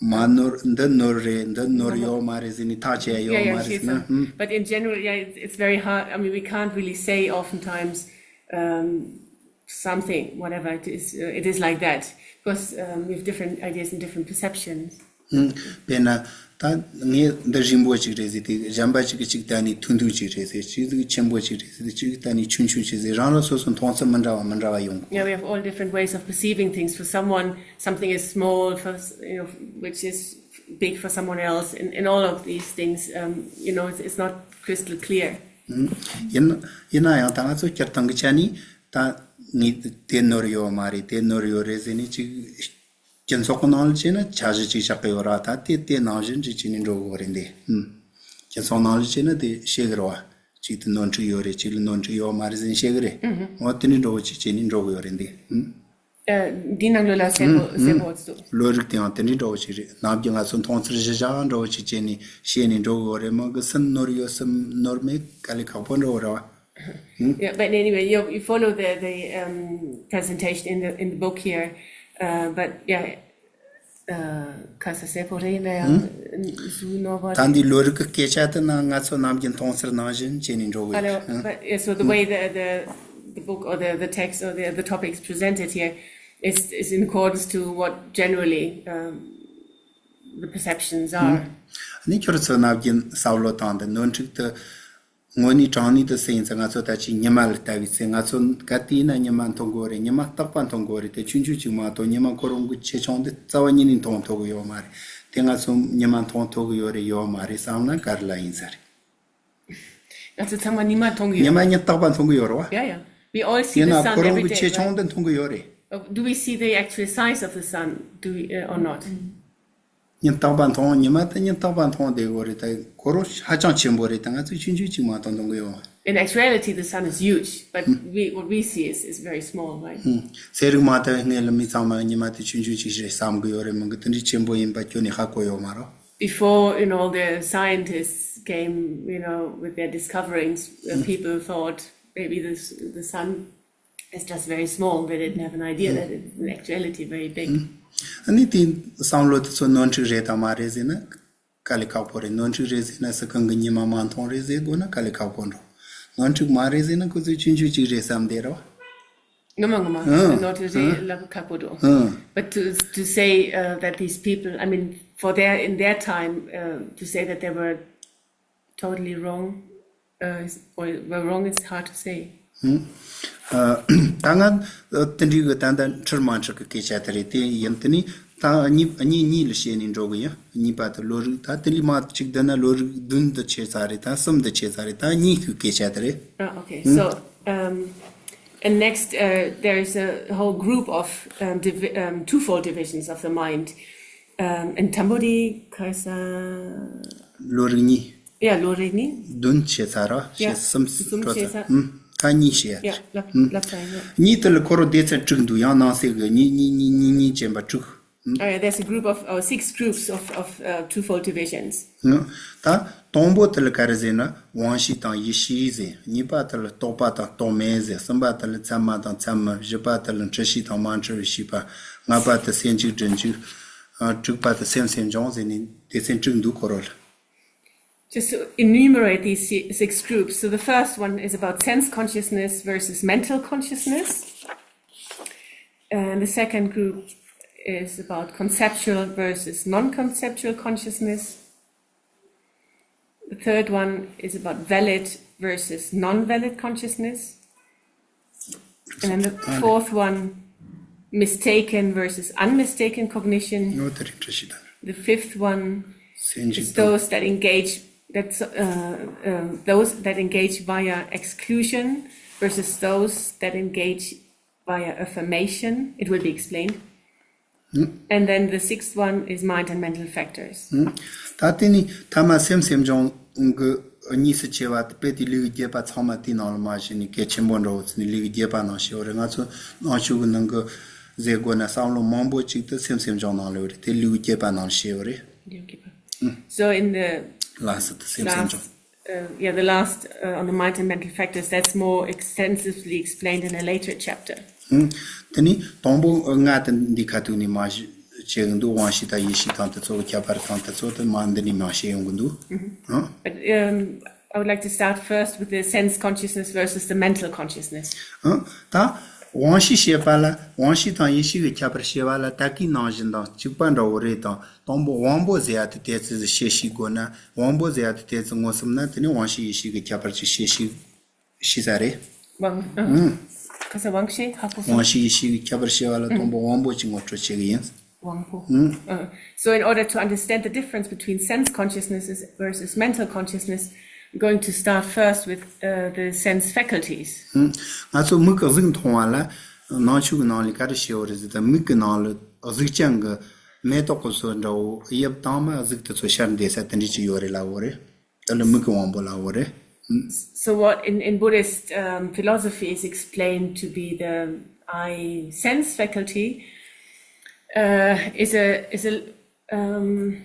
མ་ནོར། འདི་ནོར་རེད། འདི་ནོར་ཡོད་མ་རེད་ཟེར་ནས་ཐག་བཅད་ཡོད་མ་རེད་ཟེར་ན། But in general, yeah, it's, it's very hard. I mean, we can't really say oftentimes, um, something, whatever it is, uh, it is like that, because, um, we have different ideas and different perceptions. དཔེར་ན། ད་ངས་འདི་རིང་པོ་ཅིག་རེད་ཟེར་དུས། གཞན་པ་ཅིག་གིས་ཅིག་ལྟ་ནས་ཐུང་ཐུང་ཅིག་རེད་ཟེར། ཅིག་ཆེན་པོ་ཅིག་རེད་ཟེར། ཅིག་ལྟ་ནས་ཆུང་ཆུང་ཅིག་ཟེར། རང་རང་སོ་སོའི་མཐོང་ཚུལ་མི་འདྲ་བ་མི་འདྲ་བ་ཡོང་གི། Yeah, we have all different ways of perceiving things. For someone, something is small, for, you know, which is big for someone else. In, in all of these things, um, you know, it's, it's not crystal clear. ཡིན་ཡིན་ན་ཡང་ད་ང་ཚོ་སྤྱིར་བཏང་གི་ཆ་ནས། ད་ངས་དེ་ནོར་ཡོད་མ་རེད། དེ་ནོར་ཡོད་རེད་ཟེར་ནས་ཅིག་སྤྱི་ཚོགས་ཀྱི་ནང་ལ་བྱས་ན་འཆར་གཞི་ཅིག་བཞག་གི་ཡོད་ར། ད་དེ་དེ་ནང་བཞིན་ཅིག་བྱས་ནས་འགྲོ་དགོས་རེད་འདི། ཨུམ། སྤྱི་ཚོགས་ནང་ལ་བྱས་ན་དེ་བཤད་གི་རེད་བ། གཅིག་ཏུ་ནོར་འཁྲུལ་ཡོད་རེད། གཅིག་ལ་ནོར་འཁྲུལ་ཡོད་མ་རེད་ཟེར་ནས་བཤད་གི་རེད། འོ་དེ་འདྲའི་འགྲོ་བ་ཅིག་བྱས་ནས་འགྲོ་གི་ཡོད་རེད་འདི། ཨུམ། འདི་ནང་ལོགས་ལ་གསལ་པོ་གསལ་པོ་འདུག། བློ་རིག་དེའང་དེ་འདྲའི་འགྲོ་བ་ཅིག་རེད། ནམ་རྒྱུན་ང་ཚོ་མཐོང་ཚུལ་གཞི་བཞག་འགྲོ་བ་ཅིག་བྱས་ནས་བཤད་ནས་འགྲོ་གི་ཡོད་རེད། མི་གི་སུ་ནོར་ཡོད་སུ་ནོར་མེད་དཀའ་ལས་ཁག་པོ་འགྲོ་གི་རེད་བ། Yeah, but anyway, you, you follow the, the, um, presentation in the, in the book here. Uh, but yeah, uh, ཁ་ས་གསལ་པོ་རེད་ན་ཡང་། ཟུར་ནོར་བ་ད་འདི་བློ་རིག་གི་སྐད་ཆ་དེ་ནང་ང་ཚོ་ནམ་རྒྱུན་མཐོང་ཚུལ་ནང་བཞིན་བྱས་ནས་འགྲོ་གི་ཡོད། But, yeah, so the way the, the, the book or the, the text or the, the topics presented here is, is in accordance to what generally, um, the perceptions are. ཨ་ནི་ཁྱོད་ཚོ་ནམ་རྒྱུན་བསམ་བློ་བཏང་སྟེ་ནོར་འཁྲུལ་དེ། དངོས་གནས་དྲང་གནས་དུ་ཟེར་ཡིན་ཙང་ང་ཚོ་ད་ཅིག་ཉི་མ་ལ་ལྟ་བའི་ཚེ། ང་ཚོ་ག་དུས་ཡིན་ན་ཉི་མ་མཐོང་གི་ཡོད་རེད། ཉི་མ་རྟག་པར་མཐོང་གི་ཡོད་རེད། དེ་ཆུང་ཆུང་ཅིག་མ་གཏོགས། ཉི་མ་ཁོ་རང་གི་ཆེ་ཆུང་དེ་རྩ་བ་ཉིད་ནས་མཐོང་ཐུབ་གི་ཡོད་མ་རེད། དེ་ང་ཚོ་ཉི་མ་མཐོང་ཐུབ་གི་ཡོད་རེད་ཡོད་མ་རེད་བསམ་ན་ག་རེ་ལ་ཡིན་ས་རེད། ང་ཚོ་ཚང་མ་ཉི་མ་མཐོང་གི་ཉི་ཡོད། མ་ཉིན་རྟག་པར་མཐོང་གི་ཡོད་རེད་བ། Yeah, yeah. We all see the sun every day, right? ཡིན་ན་ཁོ་རང་གི་ཆེ་ཆུང་དེ་མཐོང་གི་ཡོད་རེད། Uh, do we see the actual size of the sun? Do we, uh, or not? ཉིན་རྟག་པར་མཐོང་། ཉི་མ་དེ་ཉིན་རྟག་པར་མཐོང་བསྡད་དགོས་རེད། ད་ཁོ་རང་ཧ་ཅང་ཆེན་པོ་རེད། ད་ང་ཚོས་ཆུང་ཆུང་ཅིག་མ་གཏོགས་མཐོང་གི་ཡོད། In actuality, the sun is huge, but we, what we see is, is very small, right? ཚན་རིག་མ་ལྟ་བའི་སྔོན་ལ་མི་ཚང་མ་ཉི་མ་དེ་ཆུང་ཆུང་ཅིག་རེད་བསམ་གི་ཡོད་རེད། མི་འགི་དེ་འདྲའི་ཆེན་པོ་ཡིན་པ་ཁྱོན་ནས་ཧ་གོ་ཡོད་མ་རེད། Before, you know, the scientists came, you know, with their discoveries, uh, people thought maybe the, s- the sun is just very small. They didn't have an idea that it's in actuality very big. ཨ་ནི་དེ་བསམ་བློ་དེ་ཚོ་ནོར་འཁྲུལ་རེད་དམ་མ་རེད་ཟེར་ན་དཀའ་ལས་ཁག་པོ་རེད། ནོར་འཁྲུལ་རེད་ཟེར་ན་སུ་གང་གི་ཉི་མ་མ་མཐོང་རེད་ཟེར་དགོས་ན་དཀའ་ལས་ཁག་པོ་འགྲོ། ནོར་འཁྲུལ་མ་རེད་ཟེར་ན་ཁོ་ཚོས་ཆུང་ཆུང་ཅིག་རེད་བསམ་བསྡད་རོ། ངོ་མ་ངོ་མ། ཨང་། ནོར་འཁྲུལ་རེད་ཨང་། ལབ་ཁག་པོ་འགྲོ། ཨང་། But to, to say, uh, that these people, I mean, for their, in their time, uh, to say that they were totally wrong, uh, is- or were wrong is hard to say. ཨ། ད་ང་ཨ་དེ་འདྲའི་གི་ད་ལྟ་འཁྲུལ་མ་འཁྲུལ་གི་སྐད་ཆ་དེ་རེད། དེ་ཡིན་དེ་ནི་ད་གཉིས་གཉིས་གཉིས་ལ་བཤད་ནས་འགྲོ་གི་ཡིན། གཉིས་པ་དེ་བློ་རིག་ད་དེ་ལས་མ་གཅིག་བསྡད་ན་བློ་རིག་བདུན་དུ་ཕྱེ་ཚར་རེད། ད་གསུམ་དུ་ཕྱེ་ཚར་རེད། ད་གཉིས་ཀྱི་སྐད་ཆ་དེ་རེད། Ah, okay. So, um, and next, uh, there is a whole group of, um, divi- um, twofold divisions of the mind. Um, and Tambodi Kaisa. བློ་རིག་གཉིས། Yeah, བློ་རིག་གཉིས། བདུན་བྱས་ཚར་ར། Yeah, བྱས་གསུམ་གསུམ་འགྲོ་བྱས་ཚར། ཚར། ཨུམ། ད་གཉིས་བྱས་ཡ། Yeah, ལབ་ཨུམ། ལབ་ཚར་ཡ། གཉིས་དེ་ལ་ཁོ་རང་སྡེ་ཚན་དྲུག་འདུག། ཡང་ནང་གསེས་ཀྱི་གཉིས་གཉིས་གཉིས་གཉིས་གཉིས་བྱས་པ་དྲུག། ཨུམ། Oh, yeah, there's a group of, oh, six groups of, of, uh, twofold divisions. ཨུམ། ད་དང་པོ་དེ་ལ་ག་རེ་ཟེར་ན་དབང་ཤེས་དང་ཡིད་ཤེས་ཟེར། གཉིས་པ་དེ་ལ་རྟོག་པ་དང་རྟོག་མེད་ཟེར། གསུམ་པ་དེ་ལ་ཚད་མ་དང་ཚད་མ། བཞི་པ་དེ་ལ་འཁྲུལ་ཤེས་དང་མ་འཁྲུལ་བའི་ཤེས་པ། ལྔ་པ་དེ་སེལ་འཇུག་སྒྲིབ་འཇུག། ཨ། དྲུག་པ་དེ་སེམས་སེམས་བྱུང་ཟེར་ནས་སྡེ་ཚན་དྲུག་འདུག་ཁོ་རང་ལ། Just to enumerate these si- six groups. So the first one is about sense consciousness versus mental consciousness. And the second group is about conceptual versus non-conceptual consciousness. The third one is about valid versus non-valid consciousness. And then the fourth one, mistaken versus unmistaken cognition. ཡོད་དེ་རེད། འཁྲུལ་ཤེས་དང་། The fifth one is those that engage, that's, uh, uh, those that engage via exclusion versus those that engage via affirmation. It will be explained. And then the sixth one is mind and mental factors. ད་དེ་ནི་ཐ་མ་སེམས་སེམས་བྱུང་གི་གཉིས་སུ་ཕྱེ་བ་དེ་དཔེ་དེ་ལུས་ཀྱི་བརྒྱད་པ་ཚང་མ་དེའི་ནང་ལ་མ་བྱས་ནས་གལ་ཆེན་པོ་འདྲ་བོ་ཚུལ་ནི་ལུས་ཀྱི་བརྒྱད་པ་ནང་བྱས་པ་རེད། ང་ཚོ་ནང་ཆོས་ཀྱི་ནང་གི་ ཟེར་དགོས་ན་བསམ་བློ་མང་པོ་ཅིག་ཏུ་སེམས་སེམས་བྱུང་ནང་ལོགས་རེད། དེ་ལེའུ་བརྒྱད་པ་ནང་བཤད་ཡོད་རེད། So in the last དུ་སེམས་སེམས་བྱུང་། Uh, yeah, the last uh, on the mind and mental factors, that's more extensively explained in a later chapter. དེ་ནི་དང་པོ་ལྔ་དེ་འདི་ཁ་ཐུག་ནས་མ་བཤད་གི་འདུག་དབང་ཤེས་དང་ཡེ་ཤེས་དང་དེ་ཚོ་གི་ཁྱད་པར་དང་དེ་ཚོ་དེ་མ་འདི་ནས་མ་བཤད་ཡོང་གི་འདུག But um, I would like to start first with the sense consciousness versus the mental consciousness. ཨང་། ད་དབང་ཤེས་ཞེས་པ་ལ་དབང་ཤེས་དང་ཡེ་ཤེས་ཀྱི་ཁྱད་པར་ཞེས་པ་ལ་ད་གིན་ནང་བཞིན་དང་གཅིག་པ་འདྲ་བོ་རེད་དང་། དང་པོ་དབང་པོ་ཟེར་ཡ་དེ་ཏོག་ཙམ་བཤད་ཤེས་དགོས་ན། དབང་པོ་ཟེར་ཡ་དེ་ཏོག་ཙམ་ངོ་ཚ་ན་དེ་ནི་དབང་ཤེས་ཡེ་ཤེས་ཀྱི་ཁྱད་པར་ཅིག་བཤད་ཤེས་ཤེས་ས་རེད། དབང་། ཨ། ག་ས་དབང་ཤེས་ཧ་གོ་སོང་། དབང་ཤེས་ཡེ་ཤེས་ཀྱི་ཁྱད་པར་ཞེས་པ་ལ་དང་པོ་དབང་པོ་ཅིག་ངོ་སྤྲོད་བྱེད་ཀྱི་ཡིན། དབང་པོ། Uh, so in order to understand the difference between sense consciousness versus mental consciousness, I'm going to start first with uh, the sense faculties. ང་ཚོ་མིག་གིས་གཟུགས་མཐོང་བ་ལ་ནང་ཆོས་ཀྱི་ནང་ལ་ག་རེ་བཤད་ཡོད་རེད་ཟེར་ན། མིག་གི་ནང་ལ་གཟུགས་ཅན་གྱི་མེ་ཏོག་གི་ཚོ་འདྲ་བོ་དབྱིབས་དྭངས་མ་གཟུགས་དེ་ཚོ་ཤར་བསྡད་ས་དེ་འདྲ་ཅིག་ཡོད་རེད་ལབ་ཡོད་རེད། དེ་ལ་མིག་གི་དབང་པོ་ལབ་ཡོད་རེད། So what in, in Buddhist um, philosophy is explained to be the eye sense faculty uh, is a is a um,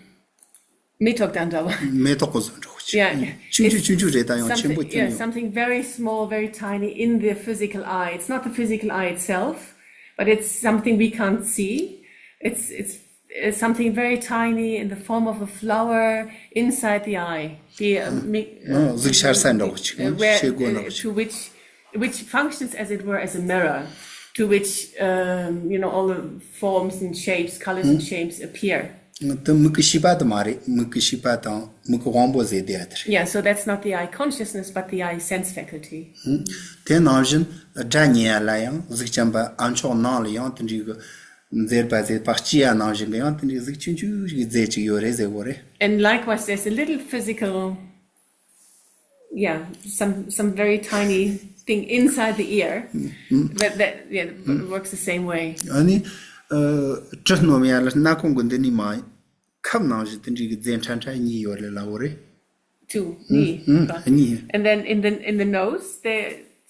མེ་ཏོག་དང་འདྲ་བ། མེ་ཏོག་གི་བཟོ་འདྲ་བོ་ཅིག Yeah, yeah. ཆུང་ཆུང་ཆུང་ཆུང་རེད། ད་ཡང་ཆེན་པོ་ཐོན་ཡོད། Something very small, very tiny in the physical eye. It's not the physical eye itself, but it's something we can't see. It's it's it's something very tiny in the form of a flower inside the eye. The uh, mi- uh, གཟུགས་ཤར་ས་འདྲ་བོ་ཅིག uh, where ཤེལ་སྒོ་འདྲ་བོ་ཅིག to which which functions as it were as a mirror, to which um, you know all the forms and shapes, colors and shapes appear. དེ་མིག་གི་ཤེས་པ་དེ་མ་རེད། མིག་གི་ཤེས་པ་དང་མིག་གི་དབང་པོ་ཟེར་བསྡད་ཡ་དེ་རེད། Yeah, so that's not the eye consciousness, but the eye sense faculty. དེ་ནང་བཞིན་སྒྲ་ཉན་ཡ་ལ་ཡང་གཟུགས་ཅན་པ་ཨ་མཆོག་ནང་ལ་ཡང་དེ་འདྲའི་གི་མཛེས་པ་མཛེས་པ་སྐྱེ་ཡ་ནང་བཞིན་གི་ཡང་དེ་འདྲའི་གཟུགས་ཆུང་ཆུང་གི་རྫས་ཅིག་ཡོད་རེད་ཟེར་གོ་རེད། And likewise, there's a little physical, yeah, some some very tiny thing inside the ear that that yeah works the same way. ཨ་ནི་ཨ་དྲི་སྣོམ་ཡ་ལ་སྣ་ཁུང་གི་འདི་ནས་མར་ཁབ་ནང་བཞིན་དེ་འདྲའི་གི་རྫས་ཕྲ་ཕྲ་གཉིས་ཡོད་རེད་ལབ་ཡོད་རེད། Two, knee. གཉིས། And then in the in the nose, there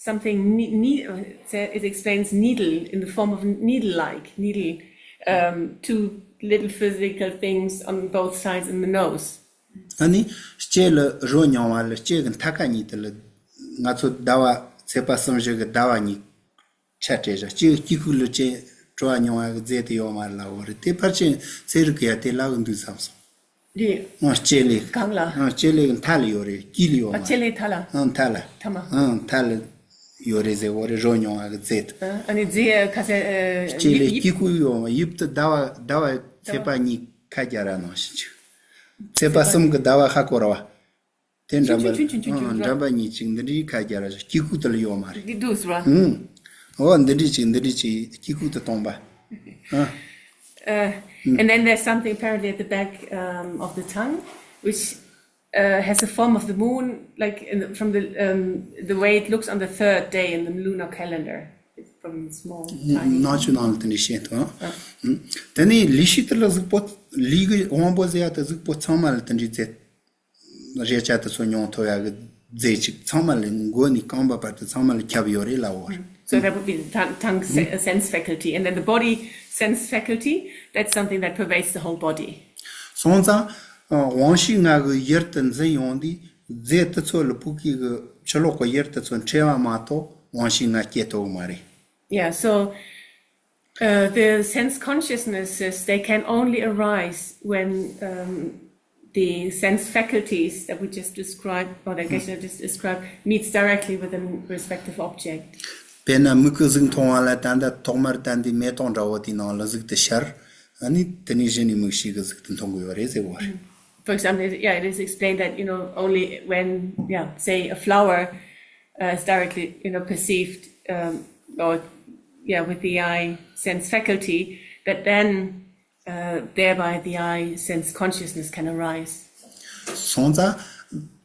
something ne- ne- uh, it explains needle in the form of needle-like, needle, um, two little physical things on both sides in the nose. ཨ་ནི་ལྕེ་ལ་རོ་མྱོང་བ་ལ་ལྕེ་གི་མཐའ་ཁ་གཉིས་དེ་ལ་ང་ཚོ་ཟླ་བ་ཚེས་པ་གསུམ་བཞི་གི་ཟླ་བ་གཉིས་ཆ་སྤྲད་བཞག་ལྕེ་དཀྱིལ་ཁུག་ལ་ལྕེ་བྲོ་བ་མྱོང་བ་གི་རྫས་དེ་ཡོད་མ་རེད་ལབ་ཡོད་རེད། དེ་ཕལ་ཆེར་ཚན་རིག་གི་ཡ་དེ་ལབ་གི་འདུག་བསམ་སོང་། རེད། ཨང་ལྕེ་ལེ། གང་ལ། ཨང་ལྕེ་ལེ་གི་མཐའ་ལ་ཡོད་རེད། དཀྱིལ་ལ་ཡོད་མ་རེད། ལྕེ་ལེ་མཐའ་ལ། ཨང་མཐའ་ལ། མཐའ་མ། ཨང་མཐའ་ལ་ཡོད་རེད་ཟེར་གོ་རེད། རོ་མྱོང་བ་གི་རྫས་དེ། ཨ་ནི་རྫས་ཁ་ཤས་ཨ་ལྕེ་ལེ་དཀྱིལ་ཁུག་ཡོད་མ་དབྱིབས་དེ་ཟླ་བ་ཟླ་བ་ཚེས་པ་གཉིས་ཁ་རྒྱ་ར་ནང་བཞིན་ཅིག་ཚེས་པ་གསུམ་གི་ཟླ་བ་ཧ་གོ་ར་བ། དེ་འགྲམ་པ། ཆུང་ཆུང་ཆུང་ཆུང་ཨང་འགྲམ་པ་གཉིས་ཅིག་འདི་འདྲའི་ཁ་རྒྱ་ར་དཀྱིལ་ཁུག་དེ་ལ་ཡོད་མ་རེད། འདི་འདུག་ཟེར་བ། ཨང་། འོ་འདི་འདྲའི་ཅིག་འདི་འདྲའི་ཅིག་དཀྱིལ་ཁུག་དེ་སྟོང་པ། ཨ། Uh, and then there's something apparently at the back um, of the tongue, which uh, has the form of the moon, like in the, from the um, the way it looks on the third day in the lunar calendar. It's probably small, tiny. ནང་ཆོས་ནང་ལ་དེ་འདྲའི་བཤད་འདུག་ཨ། དེ་ནས་ལུས་ཤེས་དེ་ལ་གཟུགས་པོ་ལུས་ཀྱི་དབང་པོ་ཟེར་ཡ་དེ་གཟུགས་པོ་ཚང་མ་ལ་དེ་འདྲའི་རྫས། རེག་བྱ་དེ་ཚོ་མྱོང་ཐུབ་ཡ་གི་རྫས་ཅིག་ཚང་མ་ལ་མགོ་ནས་རྐང་པ་བར་དུ་ཚང་མ་ལ་ཁྱབ་ཡོད་རེད་ལབ་ཡོད་རེད། So that would be the tongue, tongue se- sense faculty, and then the body sense faculty, that's something that pervades the whole body. སོང་ཙང་དབང་ཤེས་ལྔ་གི་ཡུལ་དུ་འཛིན་ཡོང་དུས་རྫས་དེ་ཚོ་ལ་ཕུག་གི་གི་ཕྱི་ལོགས་ཀྱི་ཡུལ་དེ་ཚོ་འཕྲད་པ་མ་གཏོགས་དབང་ཤེས་ལྔ་སྐྱེ་ཐུབ་ཀྱི་མ་རེད། Yeah, so Uh, the sense consciousnesses, they can only arise when um, the sense faculties that we just described, or that Geshe just described, meets directly with the respective object. དཔེར་ན་མིག་གིས་གཟུགས་མཐོང་བ་ལ་ད་ལྟ་ཐོག་མར་ད་འདི་མེ་ཏོག་འདྲ་བོ་དེའི་ནང་ལ་གཟུགས་དེ་ཤར། ཨ་ནི་དེ་ནས་གཞི་ནས་མིག་ཤེས་ཀྱིས་གཟུགས་དེ་མཐོང་གི་ཡོད་རེད་ཟེར་བ་རེད། For example, yeah, it is explained that, you know, only when, yeah, say a flower uh, is directly, you know, perceived um, or, yeah, with the eye sense faculty, that then uh, thereby the eye sense consciousness can arise. སོང་ཙང་